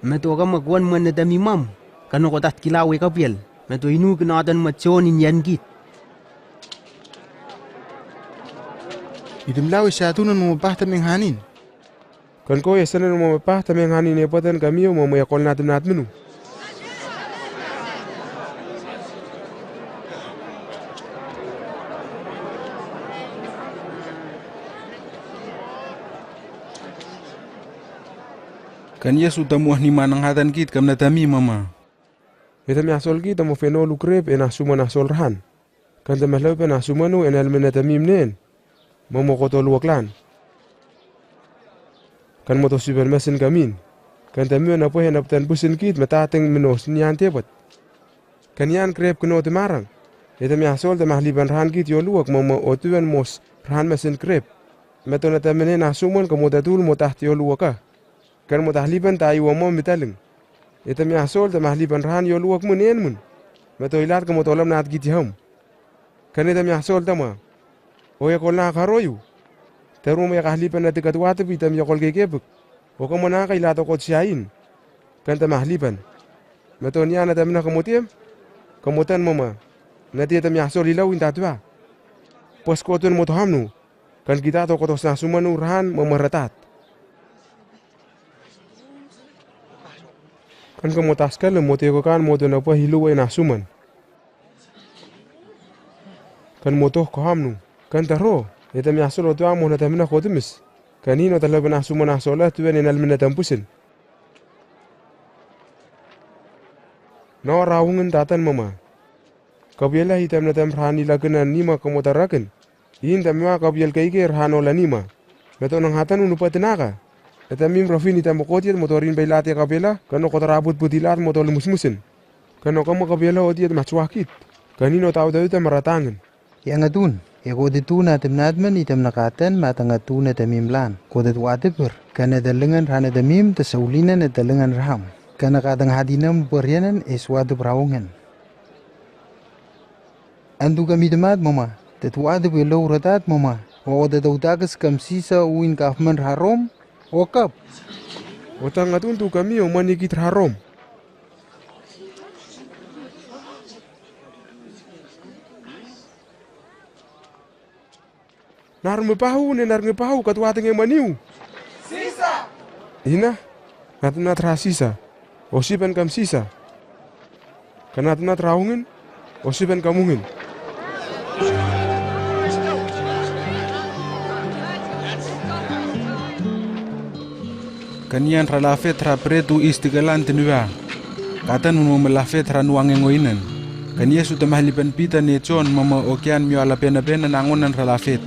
Meto kama kuan man na tamimam. Kano kotat kilau e kapial. Meto inu kinatan ma John in yan kit. Itim lau e satunan mama pah tameng hanin. Kan ko e sanan mama pah tameng hanin e patan kami o mama yakol na tamnat menu. Kan Yesu tamu ah ni manang hatan kit kam na tamim mama. Itam yasol kit tamu feno lukrep e na suman asol rahan. Kan tama lau pen asumanu en almen na tamim nen. Mama koto luaklan. Kan moto sipan masin kamin. Kan tamu na pwe hena ptan pusin kit matating minos nian tebot. Kan ian krep keno timarang. Eta miasol ta mahliban rahan kit yoluak mama otuan mos rahan masin krep. Mato na tamene na sumon ka mota tul mota tioluaka. Kan mota hliban ta iwa mo mitaling. Eta miasol ta mahliban rahan yoluak mun en mun. Mato ilat ka mota olam nat kit iham. Kan eta miasol tama. O ya kol na karoyu. Tarum ya kahliban na tikat wata pi tam ya kol kekepuk. O ka mona ka ilat okot siain. Kan ta mahliban. Mato nian na tamina ka motiam. Ka motan mama. Na ti eta miasol ilau intatua. Pos kotun moto hamnu. Kan kita to kotos na sumanu rahan mama ratat. Kan ka motas kala mote ko kan moto na pa hilu na suman. Kan moto ko hamnu. Kan taro. Eta miasol otua mo na tamina kotimis. Kan ino talaba na suman asola tuan enal mina tampusin. Na rahungin tatan mama. Kabiala hitam na tam rahan ila kena nima ka mota raken. Inta mwa kabial kaike rahan ola nima. Mato nang hatan unu patenaka. Eta mim rafin ita mokotiat motorin bailate kabiala, kano kotara putput ilat moto lumusmusin. Kano kama kabiala otiat machuakit. Kanino tau tau ita maratangin. Yang atun, ya kotitun atem natman itam nakatan matang atun atem mim lan. Kotit watipur, kan eta lengan rahan atem mim, ta saulinan eta lengan raham. Kan nakatang hadinam parianan es watip rahungin. Antu kami temat mama, tetua tepe lo retat mama, o tetou takes kam sisa uin kafman rarom, o kap. O tang atun tu kami o manikit rarom. Nar mepahu ne nar ngepahu katuateng e maniu. Sisa. Ina, natna tra sisa. O sipan kam sisa. Ka natna tra hungin. O sipan kam hungin. Kanian ra lafet ra pretu isti kalan tenua. Katan mo melafet ra nuange ngoinan. Kan Yesu tamah lipan Peter ne John mama okian miola pena pena nangonan ra lafet.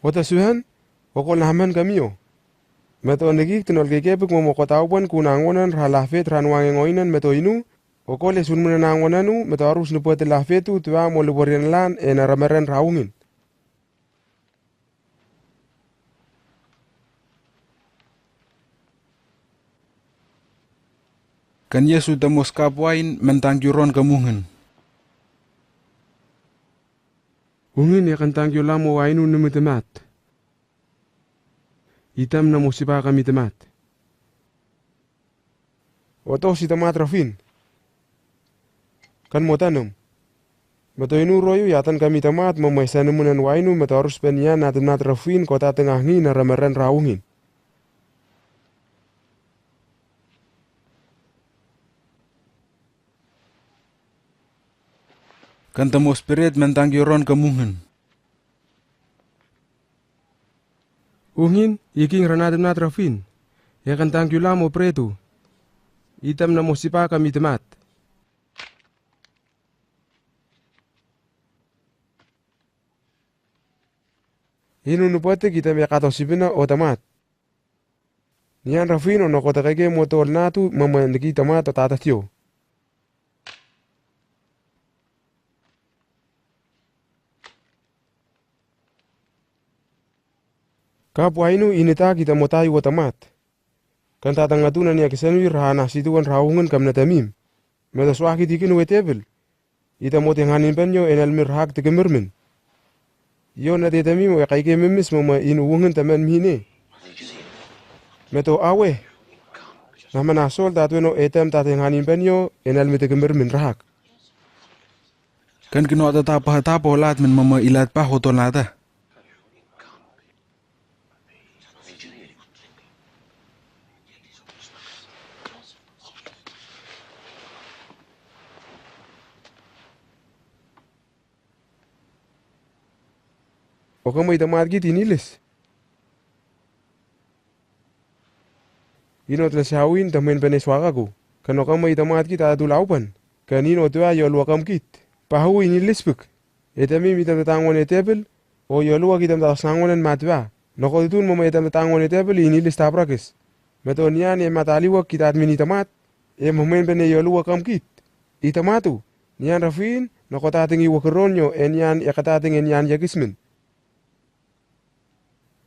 Wata suhan, wako laman kamio. Mato niki tunol keke pik momo kotauban kuna ngonan ra lafet ra nuange ngoinan mato inu, wako le sunmuna nangonanu, mato arus nupo te lafetu, tua mo luborian lan, e na ramaren ra ungin. Kan Yesu tamos kap wain mentang kiuron kamungin. Ungin ya kan tang kiulam o wainu numi temat. Itam na mosipa kami temat. Oto si temat rafin. Kan motanum. Mato inu royu yatan kami temat mamaisa numunan wainu mato arus penian na temat rafin kota tengah ngi na ramaren ra ungin. Kan tamo spirit mentang kiuron kamungin. Ungin, iking rana temat rafin. Ya kan tang kiulam o pretu. Itam na mosipa kami temat. Inu nupatik itam ya kato sipina o temat. Nian rafin o nokota keke motol natu mama niki temat o tata tio. Kap wainu inita kita motai wa temat. Kan tatang atuna nia kisanwi ra na situan ra ungin kam na tamim. Mato swaki tikin we tebel. Ita mo tenghanin penyo enal mirhak tekemirmin. Yo na te tamim we kaike mimis mama inu ungin taman mihine. Mato awe. Na mana sol tatueno etam tatenghanin penyo enal mi tekemirmin rahak. Kan kino tata pahata polat min mama ilat pa hoto lata. O kam i tamatkit i nilis. Ino tala siau in tamen pene suaka ku. Kan o kam i tamatkit a tula upan. Kan ino tua yolua kamkit. Pahu i nilis puk. E tamim i tam tatangon e tepil. O yolua ki tam tasangon en matua. Noko tutun mama e tam tatangon e tepil i nilis taprakis. Meto nian e mataliwa ki tatmin i tamat. E mamen pene yolua kamkit. I tamatu. Nian rafin, noko tating i wakiron nyo e nian e katating e nian yakismin.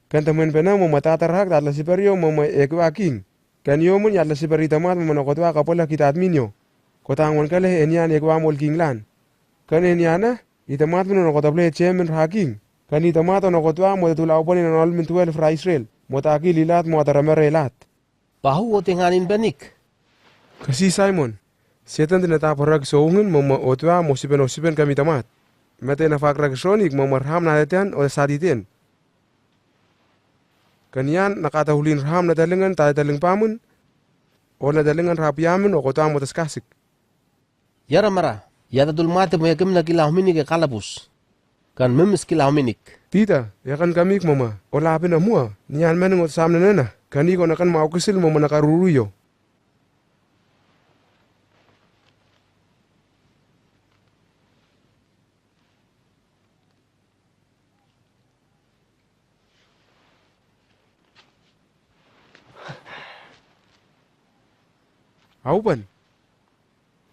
Kan tamen pena mama tatarhak tatla sipario mama e kua king. Kan yomun yatla sipari tamat mama noko tua kapala ki tatmin nyo. Ko tangon kale e nian e kua mol king lan. Kan e nian a, i tamat mama noko taple chemin ra king. Kan i tamat noko tua mo tatula upan i nanol min twelve ra Israel. Mo taki lilat mo ataramare lat. Pahu o tenganin benik. Kasi Simon, Setan tena taparak soungin mama otua mo sipen o sipen kami tamat. Mete na fakrak sonik mama raham na tetian o sati ten. Kanian na kata hulin raham na talingan ta taling pamun, o na talingan rapiamun o kotua mo taskasik. Yara mara, yata dul mate mo yakim na kila huminik e kalabus. Kan memes kila huminik. Tita, yakan kamik mama, o lapin amua, nian manung o sam na nana, kani ko nakan mau kisil mama nakaruruyo. Auban.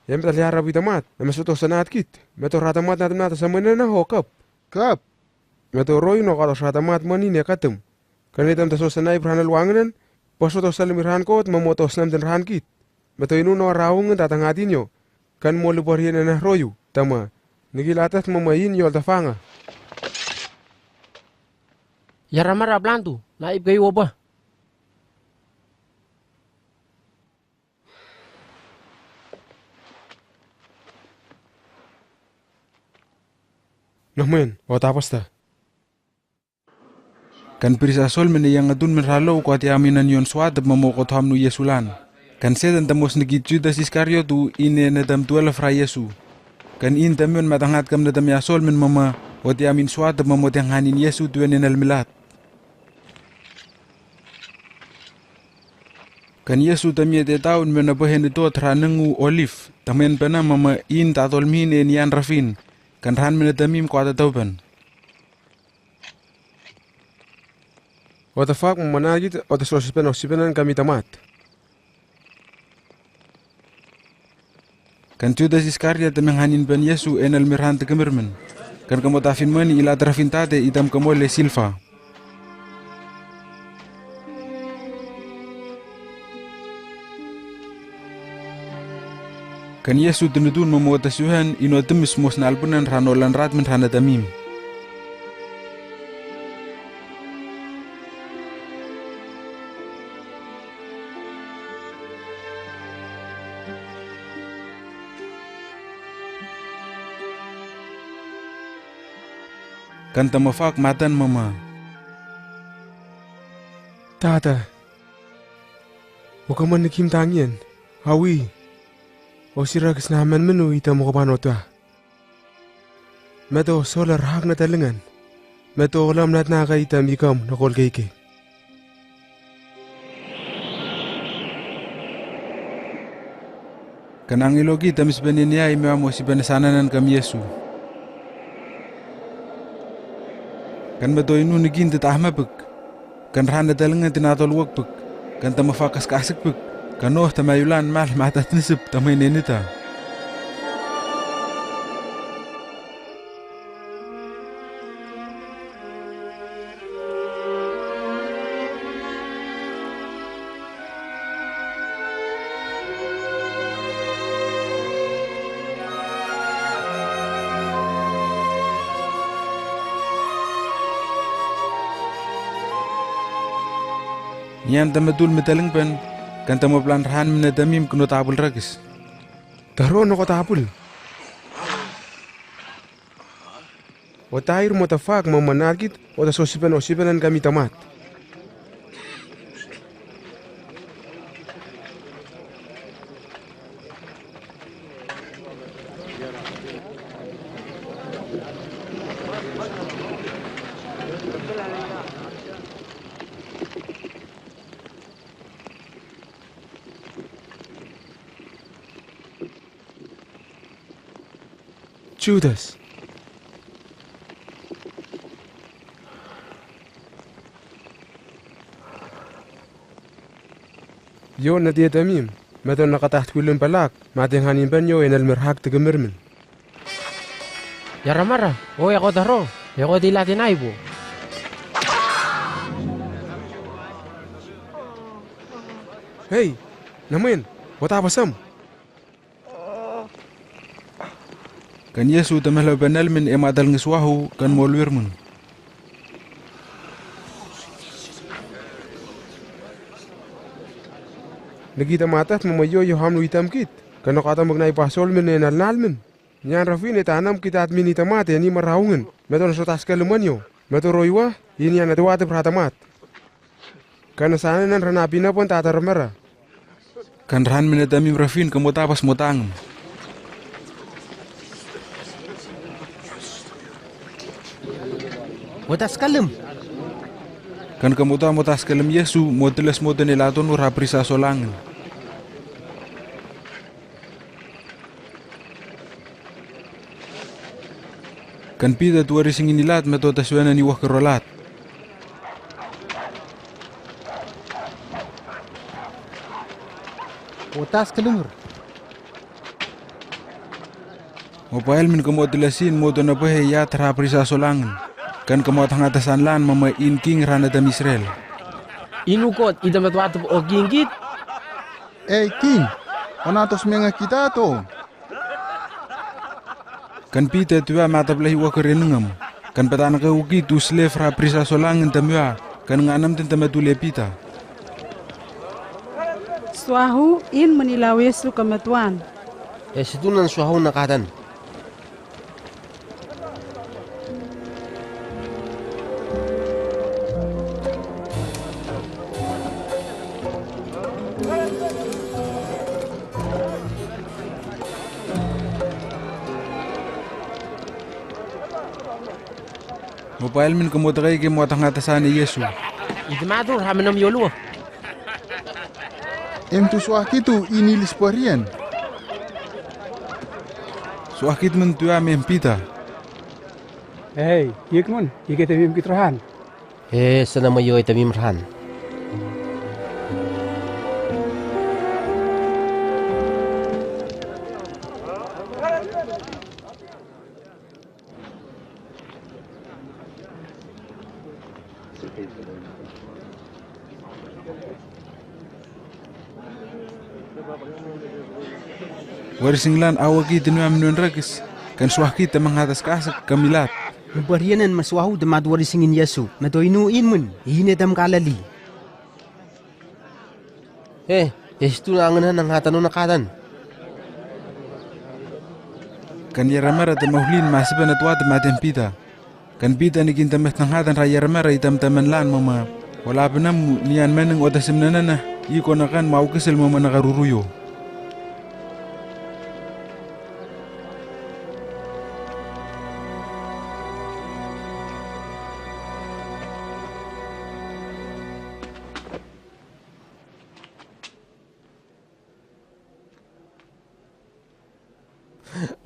Em ta liara bui tamat, em soto sanat kit. Meto ratamat na tamat sa mena na ho kap. Kap. Meto roi no kato ratamat mani ne katem. Kan itam ta so sanai prana luanganan, pa soto salim iran kot, mamo to snam ten ran kit. Meto inu no raungan ta tangatinyo. Kan mo luparian na royu, tama. Niki latat mama in yol tafanga. Yara mara plantu, na ip kayu oba. Nahmen, o tapasta. Kan prisa Saul mena yang atun men ralo ko ati amin an yon swat mamo ko tham nu Yesu lan. Kan Setan tamos niki Judas Iskariot u ine na tam twelve ra Yesu. Kan in tamion matangat kam na tam ya Saul men mama, o ati amin swat mamo tiang hanin Yesu tuen enal milat. Kan Yesu tamie te taun mena pehen ito tra nengu Olive, tamen pena mama in tatol mine nian rafin, kan ran mena tamim ko ata taupen. O tafak mama nagit, o ta sosipen osipenan kami tamat. Kan Judas Iskariot tameng hanin pen Yesu enal miran tekemirmen. Kan kamo tafin mani ila trafin tate itam kamo le silfa. Kan Yesu tenutun mamo ta suhen ino temis mos nalpunan rano lan rat men rana tamim. Kan tamafak matan mama. Tata. Wakaman nikim tangian. Hawi. O sirak snaman menu ita mokopan otua. Meto solar hak na talingan. Meto lam nat na ka ita mikam na kol keike. Kan angilo ki tamis bene niai mea mo si bene sananan kam Yesu. Kan meto inu nikin te tahma pek. Kan rana talingan tinatol wak pek. Kan tamafakas kasik pek. Kan noh tamayulan mal matat nisip tamai nenita. Nian tamatul metaling pen, kan tamaplan rahan mina tamim keno tapul rakis. Taro noko tapul. O tair mo tafak mo manakit, o ta sosipan osipanan kami tamat. Judas. Yo na tia tamim, mato na kata tulun palak, mate ngani ban yo enal merhak te kemermen. Yaramara, o yako taro, yako di lati naibo. Hei, namin, wata pasam. Kan Yesu tamal hau panalmin e matal ngiswahu kan molwirmun. Nagi tamatat mamayo yo hamlu itam kit, kan nakatam magnai pasol min e nalnalmin. Nian rafin e tanam kit at min itam at e ni maraungin, mato na sotas kaluman yo, mato roiwa, ini ana tuwa te pratamat. Kan sana nan rana pina pon tata ramara. Kan ran mina tamim rafin kamo tapas mo tangem. Mo taskalem. Kan kamo ta mo taskalem Yesu, mo tilas mo tene laton mo ra prisa solangin. Kan Pita tuari singin ilat mato tasuanan i wahkero lat. Mo taskalem. Mo pael min kamo tilasin mo tona pehe ya tara prisa solangin. Kan kamo tanga tasan lan mama in king rana tam Israel. Inu kot ita matwa tup o king kit. Ei king, ona tos menga kita to. Kan Pita tuwa matap lahi wahkeren ngam. Kan patana ka uki tu slave ra prisa solangin tamwa. Kan nganam ten tamatule Pita. Swahu in manila Yesu kamatuan. E situnan swahu nakatan. Mo pael min kamo takai ke mo tanga tasan e Yesu. Ita matu ramenam yolua. Em tu suakitu ini lisparian. Suakitmun tuwa mem Pita. Hei, ikmun, ike tamim kit rahan. He, sana mayo e tamim rahan. Wari singlan awaki tinu am nun rakis, kan suahki tamang hatas kasak kamilat. Muparianan masuahu tamat wari singin Yesu, matoinu inmun, ine tam Galili. He, Yesu tu nangan nang hatan nang katan. Kan yaramara tamaulin masipan atwa tamaten Pita. Kan Pita nikin tamat nang hatan ra yaramara itam taman lan mama. Wala penam nian meneng otasim nanana, iko nakan mau kesel mama nakaruruyo.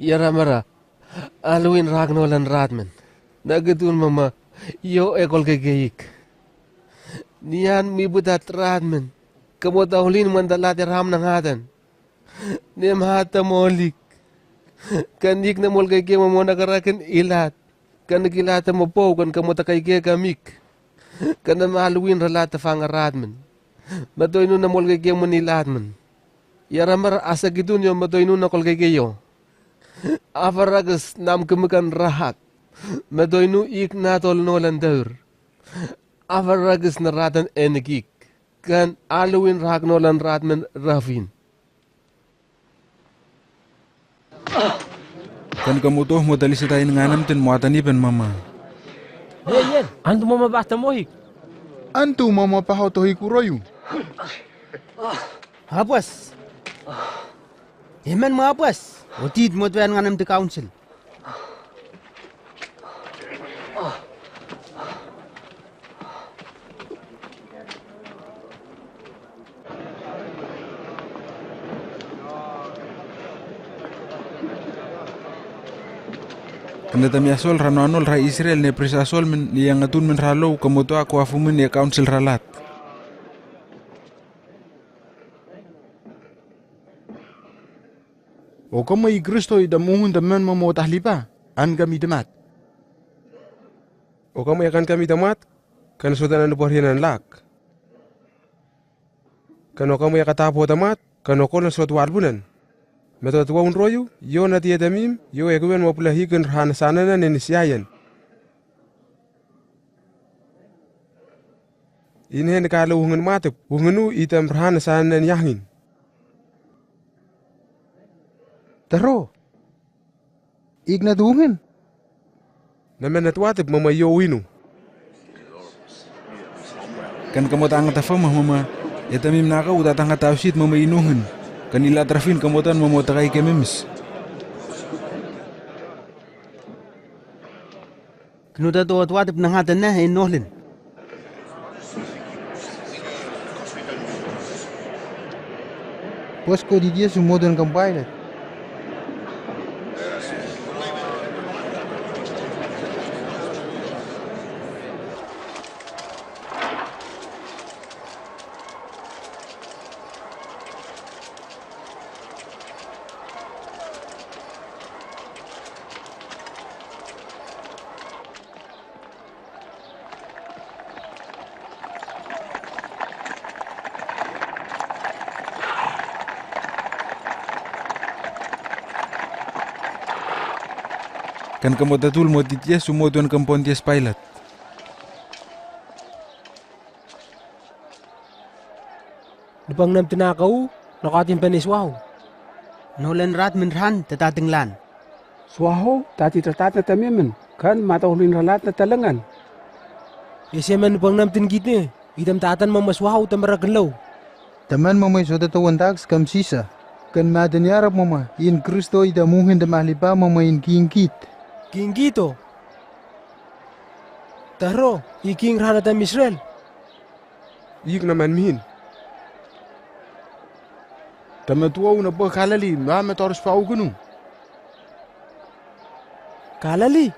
Yaramara, aluin rahak nolan radmin. Nagitun mama, yo ekol kekeik. Nian mibudat radmin. Kamo taulin mandalat yaram nang hatan. Nem hata molik. Kan ik na molkeke mamo nakarakin ilat. Kan kilata mo pou kan kamo takaike kamik. Kan na maluin rala tafang aradmin. Matoinu na molkeke mo ni latmin. Yaramar asakitun yo matoinu na kolkeke yo. Afarakes nam kemekan rahak. Matoinu ik natol nolan daur. Afarakes na ratan enikik. Kan aluin rahak nolan radmin rafin. Kan kamutoh mo tali setain nganam ten mo atani pen mama. Hei, yen, antu mama bah tamohik. Antu mama bah otohik uroyu. Habas. Eman mo habas. Otit mo tuan nganam te council. Kena tamiasol ra noanol ra Israel ne prisa sol men ne iang atun men ra lou kamotua ko afumin ne council ra lad. O kam i Kristo i tamuhun taman momo tahlipa, an kami tamat. O kam i akan kami tamat, kan sotan anu parian an lak. Kan o kam i akatabo tamat, kan o kol na sot walbunan. Metotuaun royu, yo nati e tamim, yo e kuwen mapula hikin rahana sananan ne nisiayan. Inhen kalo wungin matip, wunginu itam rahana sananan yahngin. Taro. Ikna duhungin. Naman natwatip mama yo winu. Kan kamot angatafam mama, e tamim naka uta tangatausit mama inungin. Kan ila trafin kamotan mama takai kemimis. Knuta to atwatip nangatan na e nohlin. Pos ko didia sumodan kampaila. Kan kamot atul motit Yesu motuan kam Pontius Pilate. Nupang nam tinakau, nakatin panis wau. Nolan rat min ran, tatating lan. Swaho, tati tatat na tamimin, kan mataulin ralat na talangan. Ese man nupang nam tin gitne, itam tatan mama swaho tamara kenlo. Taman mama iso tatawantak skam sisa, kan matan yarap mama, in Kristo itam ungin tamahlipa mama in king git. King gito. Taro, i king rana tam Israel. Ig naman mihin. Tama tuau na ba Galili, ma ma taurus pa ugunu. Galili.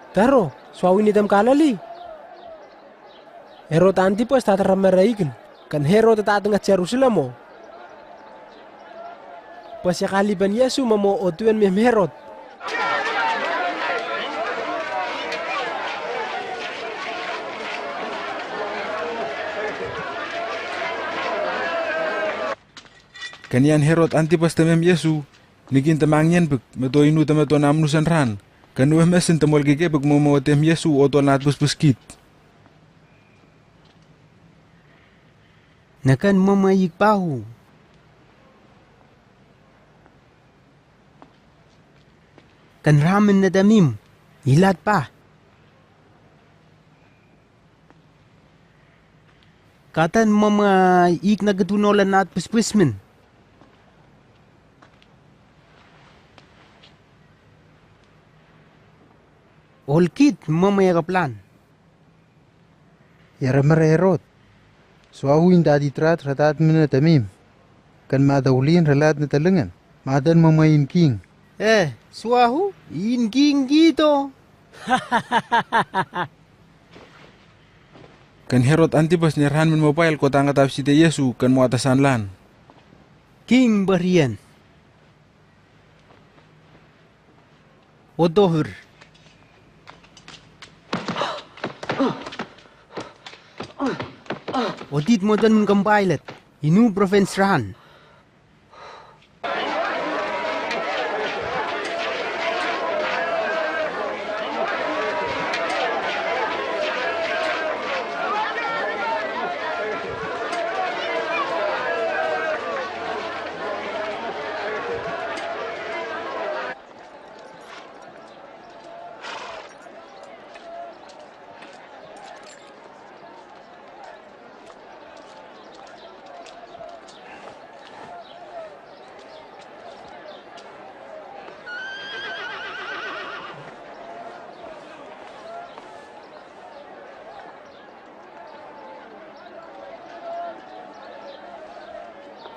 Taro, suau ini tam Galili. Herod Antipas tataram mara igil, kan Herod tatating at Jerusalem o. Pasiakali pan Yesu mamo otuan mem Herod. Kanian Herod Antipas tamem Yesu, nikin tamang yan pik, meto inu tameto namnusan ran, kanu mesin tamol keke pik mamo tem Yesu otol nat puspus kit. Nakan mama ikpahu. Kan ramen na tamim, ilat pa. Katan mama ik na ketuno la nat puspus min. Olkit mama ya kaplan. Yara mara Herod. Suahu in tadi trat ratat mina tamim. Kan mata ulin ralat na talengan. Matan mama in king. Eh, suahu in king gito. Kan Herod Antipas ni ran min mobile ko tanga tap site Yesu kan mo atasan lan. King barian. Odohur. Odit modan mun kam Pilate, inu province rahan.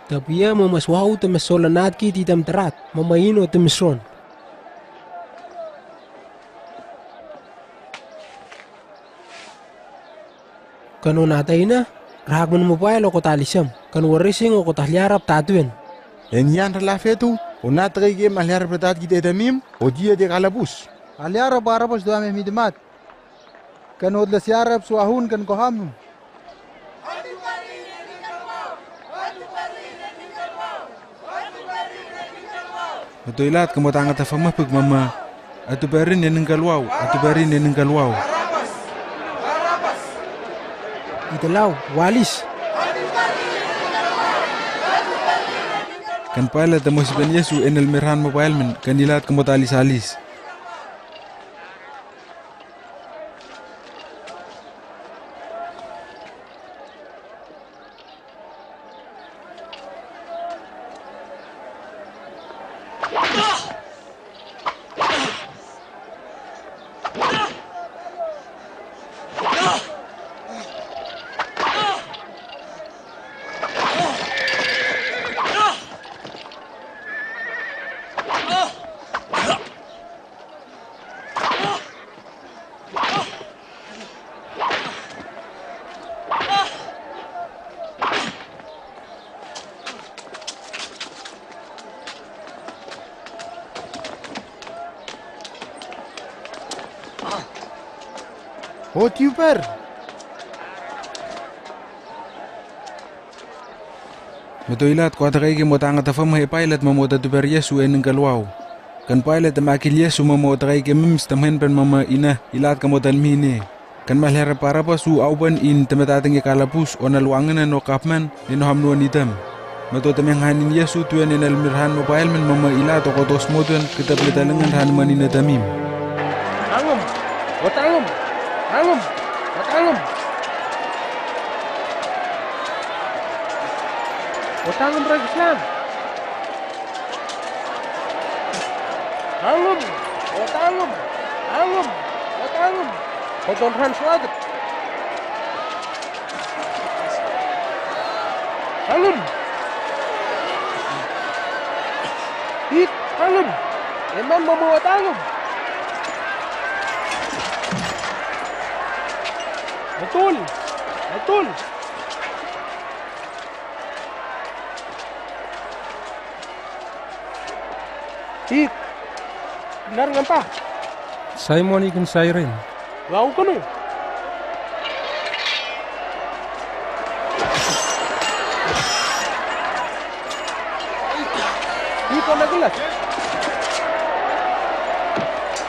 Tapiya mama suahu temeson lanat kiti tam terat, mama ino temeson. Kan o nata ina, rahak min mobail o kota lisem, kan warising o kota liarap tatuan. Enian rala fetu, o nata kai ke maliarap tatat kite tamim, o dia de kalabus. Aliarap Barabas dua me midimat. Kan o lasiarap suahun kan koham. Mato Ilat kamo tanga tafamapuk mama. Atu barin ne ningkaluau, atu barin ne ningkaluau. Italau, walis. Kan Pailat tamo siban Yesu enel mirhan mobail men, kan Ilat kamo talisalis. Ho tiuper. Mato Ilat ko atakai ke mo tanga tafam he Pailat mamo tatuper Yesu e ningkaluau. Kan Pailat tamakil Yesu mamo atakai ke mims tamhen pen mama ina Ilat kamo tanmihne. Kan maliarap Barabas u auban in tamatating e kalabus o naluangen no kapman ne no hamnuan itam. Mato tamenghanin Yesu tuen enel mirhan mobail men mama Ilat o kotos motuan kitap metalengen han manina tamim. Angum, watangum, angum, watangum. Watangum rak Islam. Angum, watangum, angum, watangum. Koton han suadet. Angum. Hit, angum. Eman mamo watangum. Betul, betul. Hik. Benar ngam pa? Simon ikin Sairin. Lau kanu. Hik kau na gelas.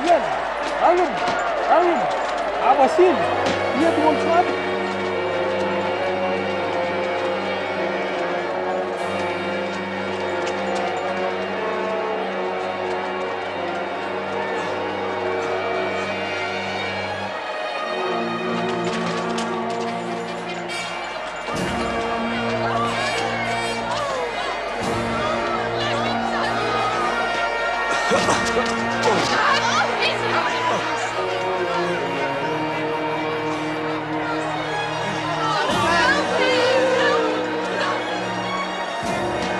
Yan. Angum. Angum. Awasin. Iya tuan suat.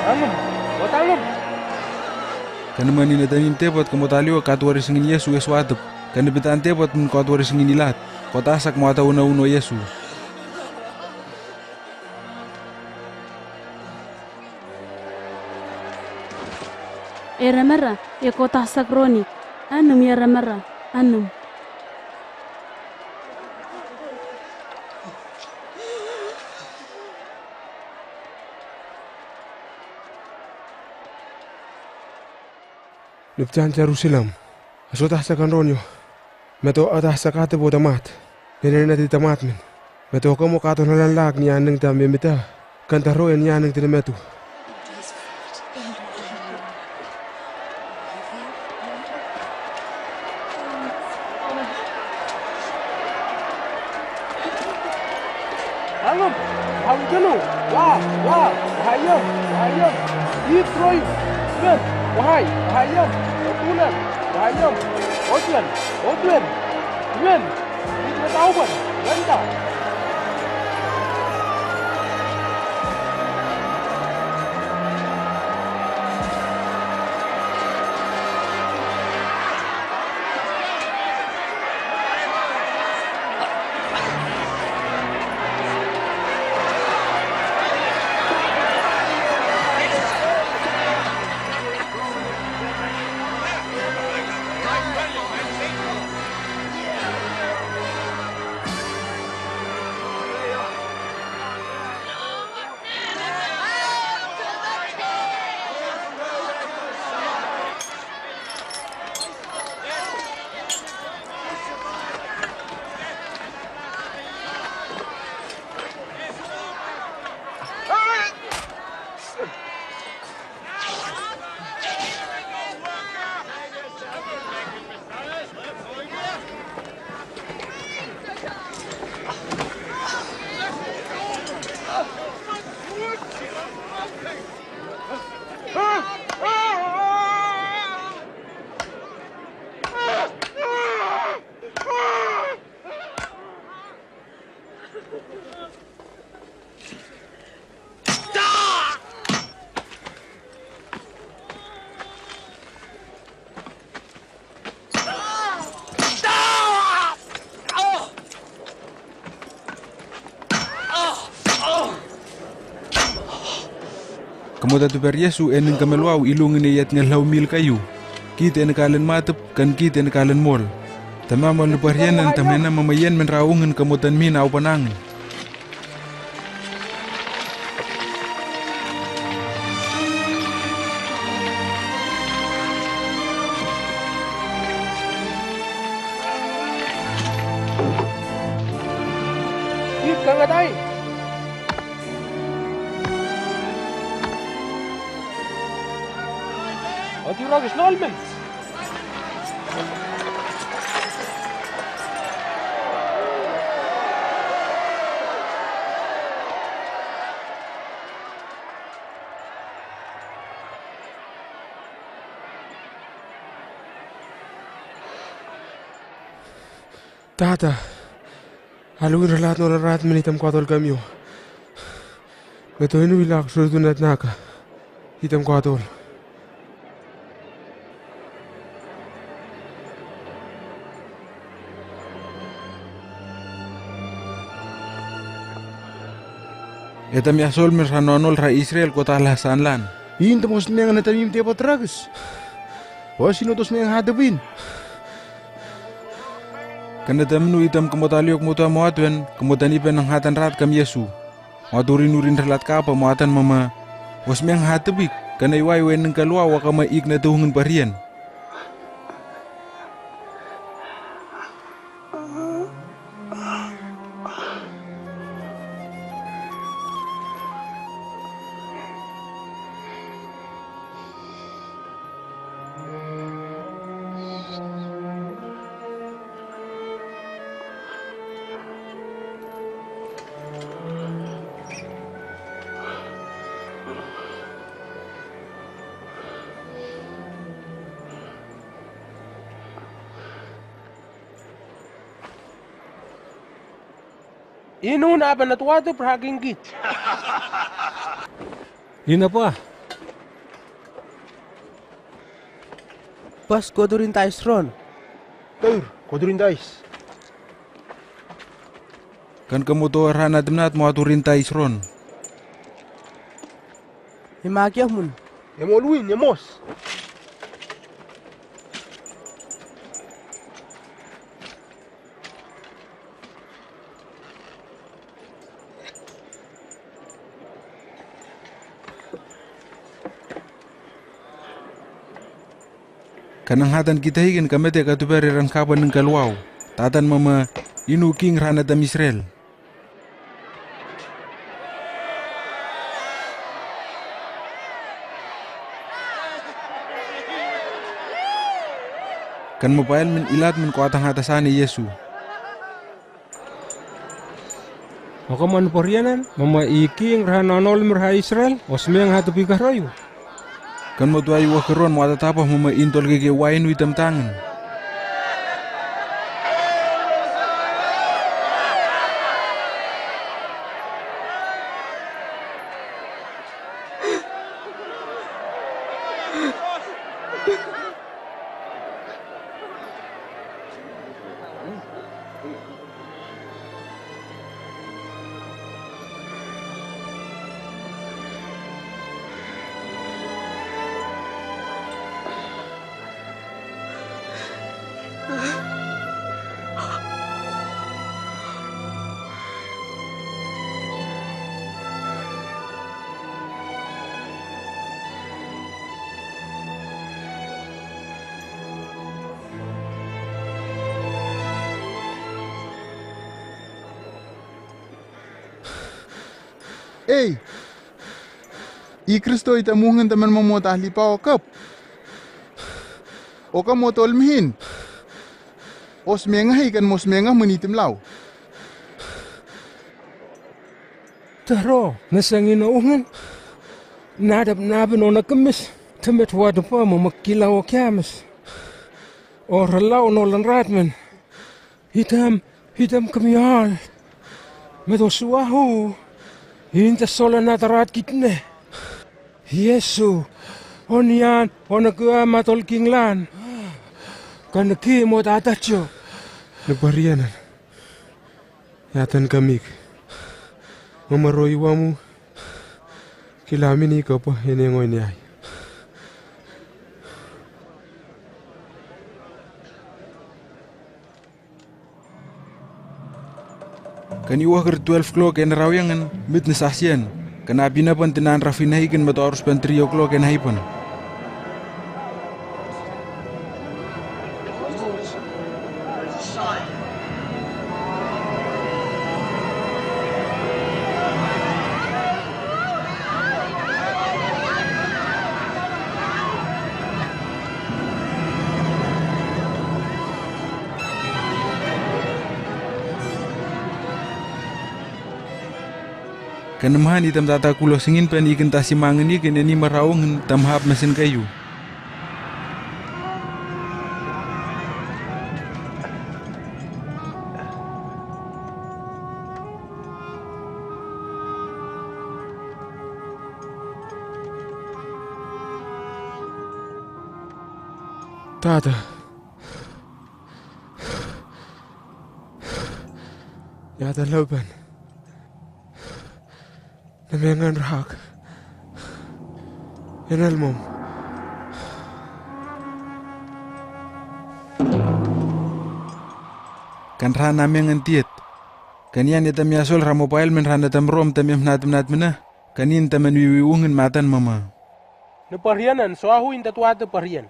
Angum, watangum. Kan manina tamim tebot kamo taliu katuari singin Yesu e suatep. Kan bitan tebot min katuari singin Ilat. Ko tahsak mo ata una uno Yesu. Era mara, e ko tahsak roni. Anum era mara, anum. Nipchan Jerusalem. Aso tahsak kan ronyo. Meto a tahsak ate bo tamat. Nene nati tamat min. Meto kamo kato lalan lak ni aneng ta memeta. Kan taro en ni aneng tene meto. Angum, hau jenu, wa, wa, wahai yam, wahai yam, itroi, wen, wahai, wahai yam, otulan, wahai yam, otulan, otulan, wen, itroi tauban, wen tau. Mo tatuber Yesu e ning kamelwau i lung ine yat nge lao mil kayu. Kit e ne kalen matep, kan kit e ne kalen mol. Tamam mo ne parian nan tamen na mamayan men ra ung en kamotan min au panang. Ip kangatai. Ati ragis nolmen. Tata, alu in ralat no ralat meni tam kuatol kamio. Meto inu ilak suru tunat naka. Itam kuatol. Etam yasol men ra nonol ra Israel kota la sanlan. Intam osmeng na tamim te patragus. Osin otos meng hatebin. Kena tamnu itam kemotaliok motua moatwen, kemotan ipen nang hatan rat kam Yesu. Moaturi nurin ralat kapa moatan mama. Osmeng hatebik, kena iwai wen neng kalua wakama ik na tuhungin parian. Inu na pa na tuatu praking ki. Ina pa. Pas kodurin tais ron. Tur, kodurin tais. Kan kemoto rana temnat mo aturin tais ron. Ima kia mun. Emo luin, emos. Kanang hatan kita hikin kamete katuber ran kapan neng kaluau. Tatan mama inu king rana tam Israel. Kan mobile men ilat men kuatang hata sani Yesu. Maka man porianan, mama i king raha nanol mer ha Israel, osmeng ha tepi kahrayu. Kan motuai wa keron mo atatapa mama intol keke wain wi tamtangan. Ei, i Kristo i ta munghin ta man mamot ahli pao kap. O ka motol mihin. Osmenga hi kan mosmenga mani timlau. Taro, nasangin o ungin. Nadap nabin o nakamis. Tamet wadapa mo makila o kiamis. O ralau no lanratmen. Hitam, hitam kamial. Meto suahu. Hinta sola natarat kitne. Yesu, onian, ona kua matol kinglan. Kana ki mo tatacho. Nabarianan. Yatan kamik. Mamaroi wamu. Kila mini ko pa hene ngoi ni ai. Kani wakir twelve o'clock en rawiangan mit ni sasien. Kana bina pan tinan rafi nahikin mato arus pan three o'clock en haipan. Kanam hani tam tata kulo singin pen ikin tasi mangin ikin eni maraungin tam hap masin kayu. Tata. Yata loban. Namengan rahak. Enal mom. Kan ra namengan tiet. Kan ian etam yasol ra mobile men ra natam rom tam em natam nat mena. Kan in taman wiwi ungin matan mama. Ni parian an swahu in tatwa te parian.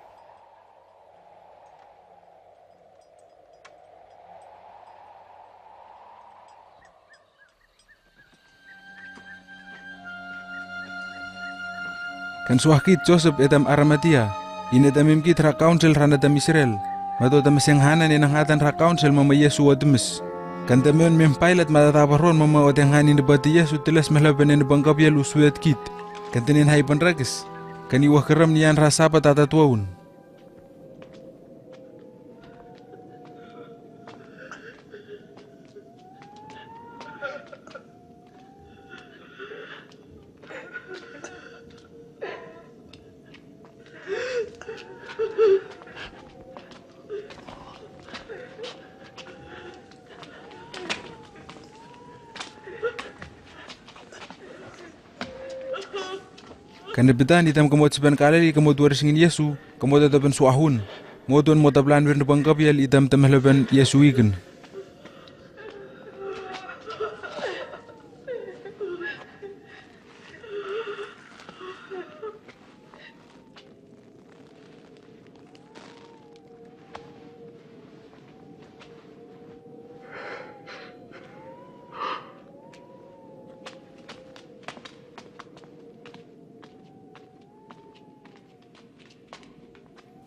Kan suahkit Joseph etam Arimathea, in etam imkit ra council ra natam Israel, mato tam senghanan enang hatan ra council mama Yesu otimis. Kan tamion mem Pilate mata tabaron mama otenghani ni pati Yesu tilas mahlaupen ni pangkapial usuetkit. Kan tenen hai panrakis. Kan iwah keram nian ra Sabat tata tuaun. Kan ni pitan itam kamot sipan Kalili kamot warisingin Yesu, kamot atapan suahun. Moton motaplan wir ni pangkapial itam tamahlapan Yesu ikin.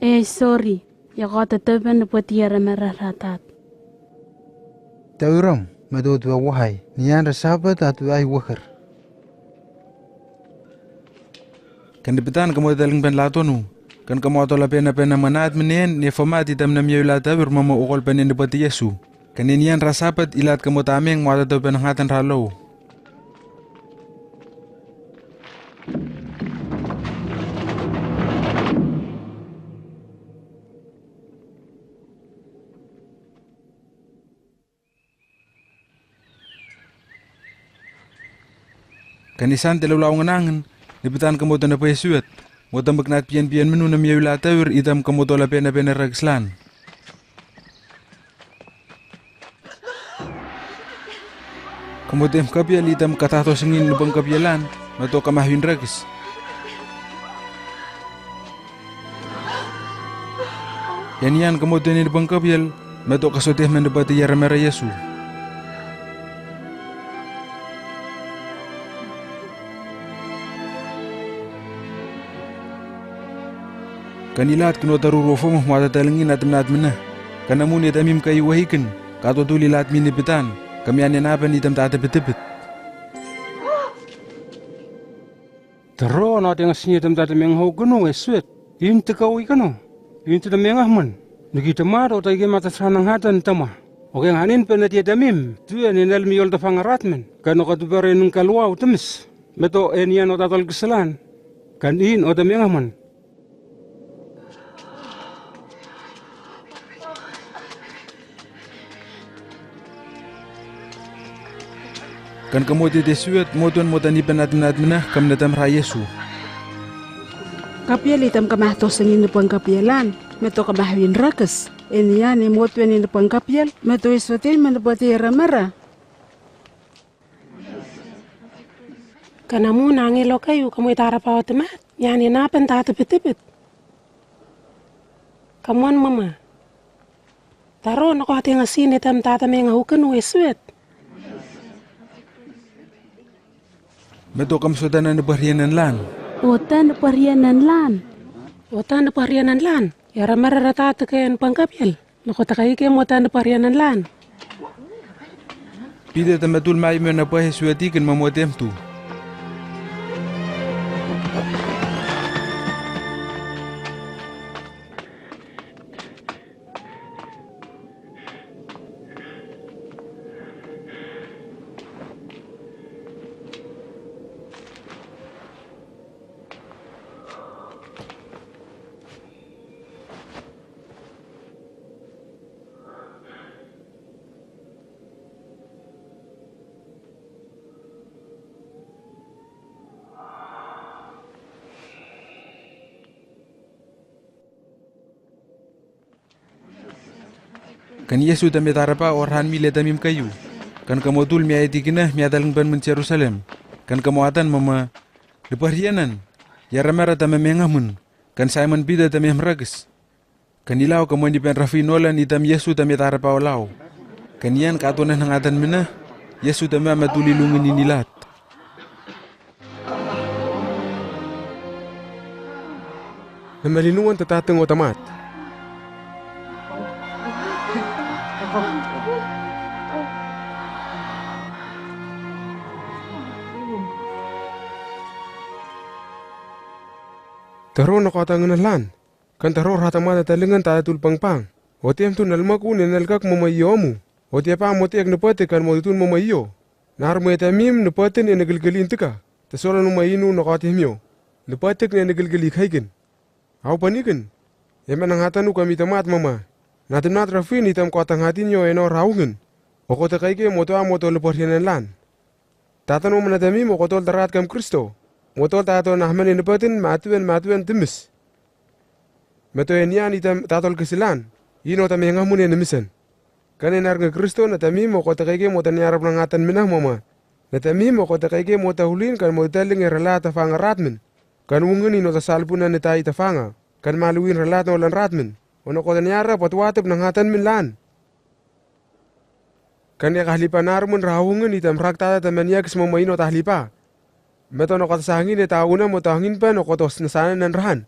Eh, sorry. Yako tatapan ni pati ara mararatat. Tauram, madotua wahai, nian ra Sabat atu ai wahar. Kan ni pitan kamo taling pen latonu. Kan kamo tola pena pena manat menen ne famat itam nam yau ila tawir mama okol pen ni pati Yesu. Kan nian ra Sabat ilat kamo tameng mo tatau pen hatan ra lou. Kan isan telo lau nganangin, ni pitan kamo tona pai suet, mo tam beknat pian pian menu nam yau ila tawir itam kamo tola pena pena rakislan. Kamo tem kapial itam katato singin ni pangkapialan, mato kamahwin rakis. Yan iyan kamo teni ni pangkapial, mato kasote man ni pati ara mara Yesu. Kan ilat kano taru rofo mo mata talingin atam nat mena. Kan amun itam im kai wahikin, kato tuli lat min ni pitan, kami ane napan itam tata pitipit. Taro na tenga sini tam tata meng hau kano e suet. In tekau i kano. In tata meng ahman. Niki tamaro ta ike mata sana hatan tama. Oke nganin pen na tia tamim. Tu e nenal miol ta fangarat men. Kano katu bare nung kalwa utamis. Meto e nian ota tol keselan. Kan in ota meng ahman. Kan kamo titi suat, motuan mo tani penat-menat mena, kam natam ra Yesu. Kapial itam kamahto sengin ni pang kapialan, meto kamahwin rakes. Enia ni motuan ni pang kapial, meto iswatin menepati ramara. Kanamu nangi lokayu kamo itara pao temat, nia ni napen tata petipet. Kamuan mama. Taro nako ating asin itam tata menga huken ue suat. Meto kam sotan na parianan lan. Otan parianan lan. Otan parianan lan. Yara marara tata ken pang kapial. Nako takai ke motan parianan lan. Pida tamatul mai mena pahe suati ken mamotem tu. Kan Yesu tami tarapa orhan mi le tamim kayu. Kan kamo tul mi aiti kina mi adaleng pen men Jerusalem. Kan kamo atan mama, "Leparianan, yara mara tama mengamun, kan Simon Peter tami hamrakes. Kan ilau kamo ni pen rafi nolan itam Yesu tami tarapa olau. Kan ian katonan hangatan mena, Yesu tami ama tuli lungen inilat." Namalinuan tatateng o tamat. Taro nako atang na lan. Kan taro ra tamat na talingan tatatul pangpang. Otem tu nalmak u ne nalkak mama iyo mu. Otia pa motek nepatek kan motutun mama iyo. Nar mo e tamim nepaten e nekelkelin teka. Tasolan mama inu nako atem iyo. Nepatek ne nekelkeli kaiken. Au paniken. E manangatan u kami tamat mama. Natemnat rafin itam ko atang hatin iyo eno raungen. Oko takaike moto a moto leparianan lan. Tatan o mena tamim o kotol tarat kam Kristo. Motol tato nahman ina patin matuen matuen temes. Meto enian itam tatol kesilan. Ino tami ngamun ina mesen. Kan enar nge Kristo na tamim o kotakaike mota niarap nangatan mena mama. Na tamim o kotakaike mota hulin kan mota ling e rala tafang aratmen. Kan ungen ino tasalpun na netai tafanga. Kan maluin rala tolan ratmen. Ono kota niarap patuatep nangatan men lan. Kan e kahlipa narmun rahungen itam raktata tamania kismomo ino tahlipa. Meto nokot sangin e tauna mo tangin pa nokotos nasanan nan rahan.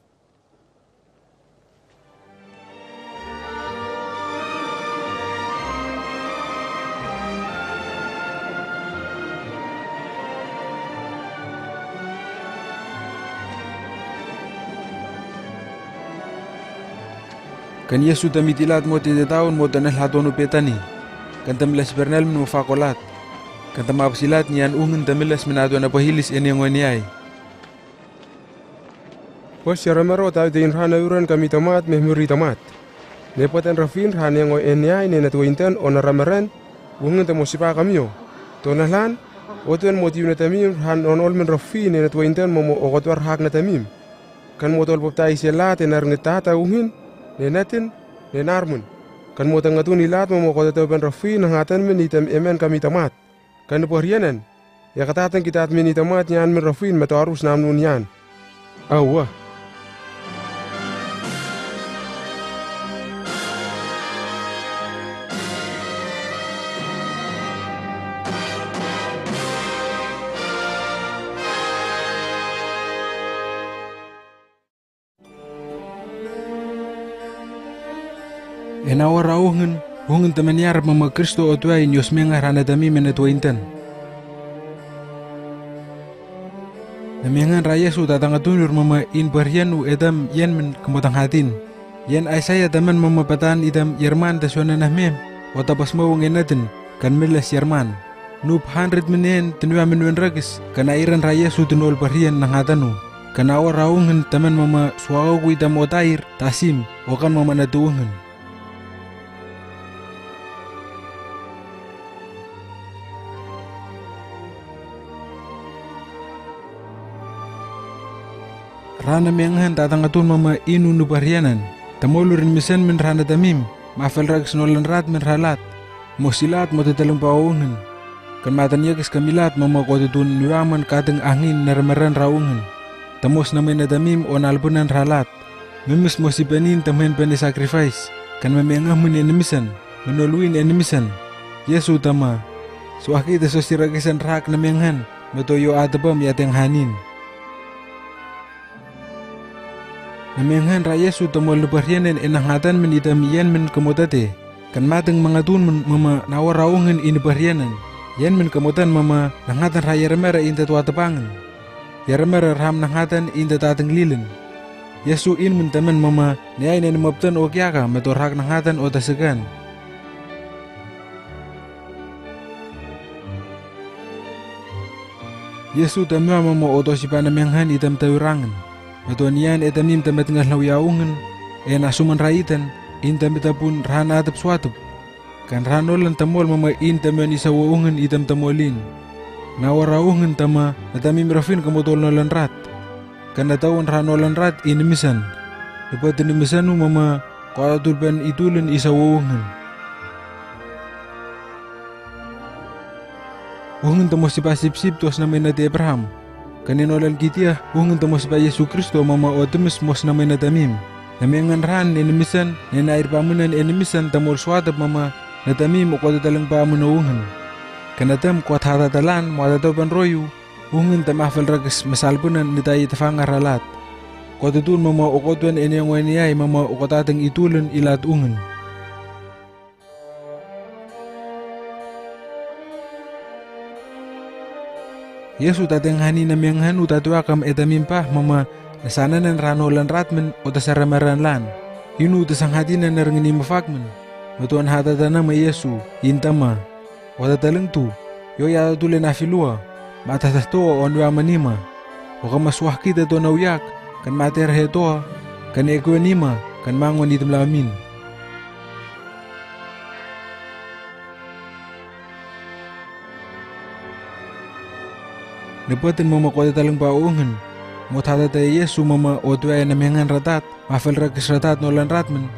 Kan Yesu tami tilat mo tititaun mo tana latonu Petani. Kan tamilas bernal mo fakolat. Kan tamapasilat nian ungen tamilas menatona pahilis ene ngoi niai. Pos yaramaro tau de inrana uran kami tamat mehmuri tamat. Nepatan rafin rane ngoi eniai ne natuintan ona ramaran, ungen tamo sipa kamio. Tona lan, otuan motiu na tamim ran on olmen rafi ne natuintan momo okotuar hak na tamim. Kan motol baptais e lat e nar ngetata ungin, ne natin, ne narmun. Kan motang ngatun ilat momo kotatau pen rafi nangatan men itam emen kami tamat. Kan neporianan, e katatan kitat men itamat nian men rafin matoarus namnun nian. Aua. Ena ora uhngin, uhngin taman yarap mama Kristo otuai nios menga rana tami mena tuaintan. Na mengan ra Yesu tatang atunur mama in barian u etam yan men kemotang hatin. Yan Isaiah taman mama patan itam yerman tasuana na mem, otapas mau ngenatin, kan melas yerman. Nub hundred menen tenua menuen rakis, kan airan ra Yesu tenol barian nang hatanu. Kan awa raungin taman mama suakau kui tam otair, tasim, okan mama na tuungin. Ra na menghan tatang atun mama inu nubarianan, tamolu rin misan min ra na tamim, mafelrakis nolan rat min ra lad, mo silad mo tatalingpa ungin. Kan mataniakis kamilad mama kotutun niwaman kating angin na ramaran ra ungin. Tamos na mai na tamim o nalbunan ra lad. Mimis mo sipanin tamhen pani sacrifice, kan mamengah min enimisan, manoluin enimisan. Yesu tama, suaki taso sirakisan rak na menghan, mato yo atapam yateng hanin. Na menghan ra Yesu tamol nubarianan e na ngatan min itam yan min kamotate. Kan mateng mangatun min mama nawa ra ungin i nubarianan. Yan min kamotan mama na ngatan ra yaramara in tatwa tapangin. Yaramara ram na ngatan in tatateng lilin. Yesu in min taman mama ni ai na ni maptan o kiaka mato rak na ngatan o tasekan. Yesu tamua mama oto sipa na menghan itam tawirangin. Mato niyan e tamim tamat ngal nau ya ungin, e na suman ra itan, in tamit tapun ra na atap suatap. Kan ra nolan tamol mama in taman isa wa ungin itam tamolin. Nawa ra ungin tama, na tamim rafin kamotol nolan rat. Kan na taun ra nolan rat in misan. Ipa tini misan u mama, ko atulban itulin isa wa ungin. Uhungin tamo sipa sipsip tos na mai na ti Abraham. Kan ino lal kitia, uhungin tamo sipa Yesu Kristo mama otimis mos na mai na tamim. Na mengan ran ne nimisan, ne na irpamunan e nimisan tamol suatap mama, na tamim o kota talingpa muna uhungin. Kan na tam kota tata talan, mo tata pan royu, uhungin tama felrakis masalpunan ni tai tafanga ra lad. Kota tun mama o kotuan e ne ngoi ni ai mama o kota teng itulin ilad uhungin. Yesu tateng hani na menghan u tatuakam e tamim pa mama na sananan ra nolan rat min o tasaramaran lan. Inu tasang hati na na ringini mafak min. Matuan hata tana ma Yesu, in tama. O tataling tu, yo ya tule na filua, ma tata to o nua manima. O kama suah kita to na uyak, kan mater he to, kan ekue nima, kan mangon itam lamin. Nepatin mama kota talingpa uhungin, mo tata ta Yesu mama o tuai na mengan ratat, mafelrakis ratat nolan rat min,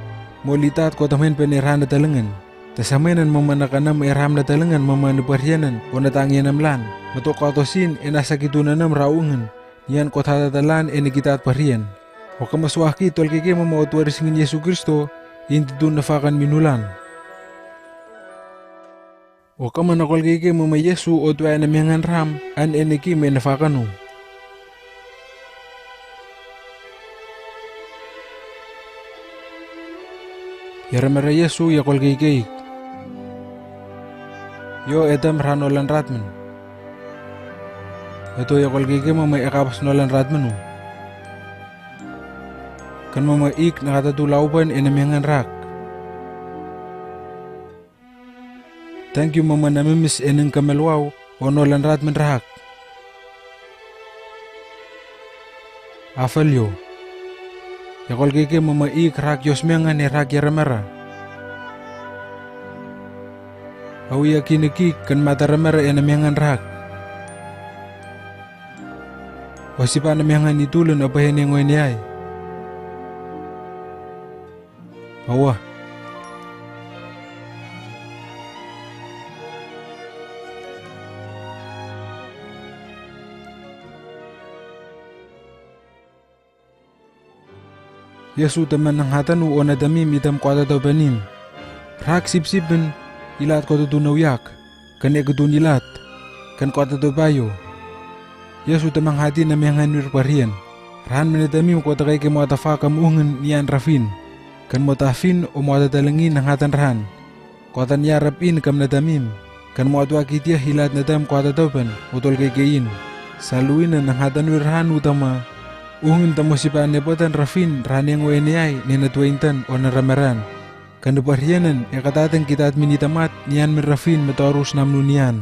mo litat kota main pene ran na talingan. Tasamenan mama na kanam e ram na talingan mama na parianan o na tangianam lan, mato kota sin e na sakitu nanam ra uhungin, nian kota tata lan e na kitat parian. O kama suah ki tolkeke mama o tuarisingin Yesu Kristo, in tutun nafakan minulan. O kama na kolkeke mama Yesu o tuai na mengan ram, an e na ki me nafakan u. Yaramara Yesu ya kolkeke. Yo e tam ra nolan rat min. Eto ya kolkeke mama e kapas nolan rat min u. Kan mama ik na kata tu lauban e na mengan rak. Thank you mama na mimis e neng kamal wau o nolan rat min rak. Afal yo. Ya kolkeke mama ik rak yos mengan e rak yaramara. Au ya kiniki kan mata ramara e na mengan rak. O sipa na mengan itulin o pahe ne ngoi ni ai. Awa. Yesu taman nang hatan u o na tamim itam kota tau panin. Rak sipsip min ilat kota tu na uyak. Kan e kutun ilat, kan kota to bayo. Yesu tamang hati na mengan wir parian. Ran mena tamim kota kai ke mo tafa kam uhungin nian rafin. Kan mo tafin o mo tatalingin na ngatan ran. Kota nia rap in kam na tamim. Kan mo tua kitia hilat na tam kota topan o tolkekein. Saluin na ngatan wir ran utama. Uhungin tamo sipa ne potan rafin ran e ngoi ni ai ne na tua intan o na ramaran. Kan na parianan e kata teng kitat min itamat nian min rafin matarus nam nu nian.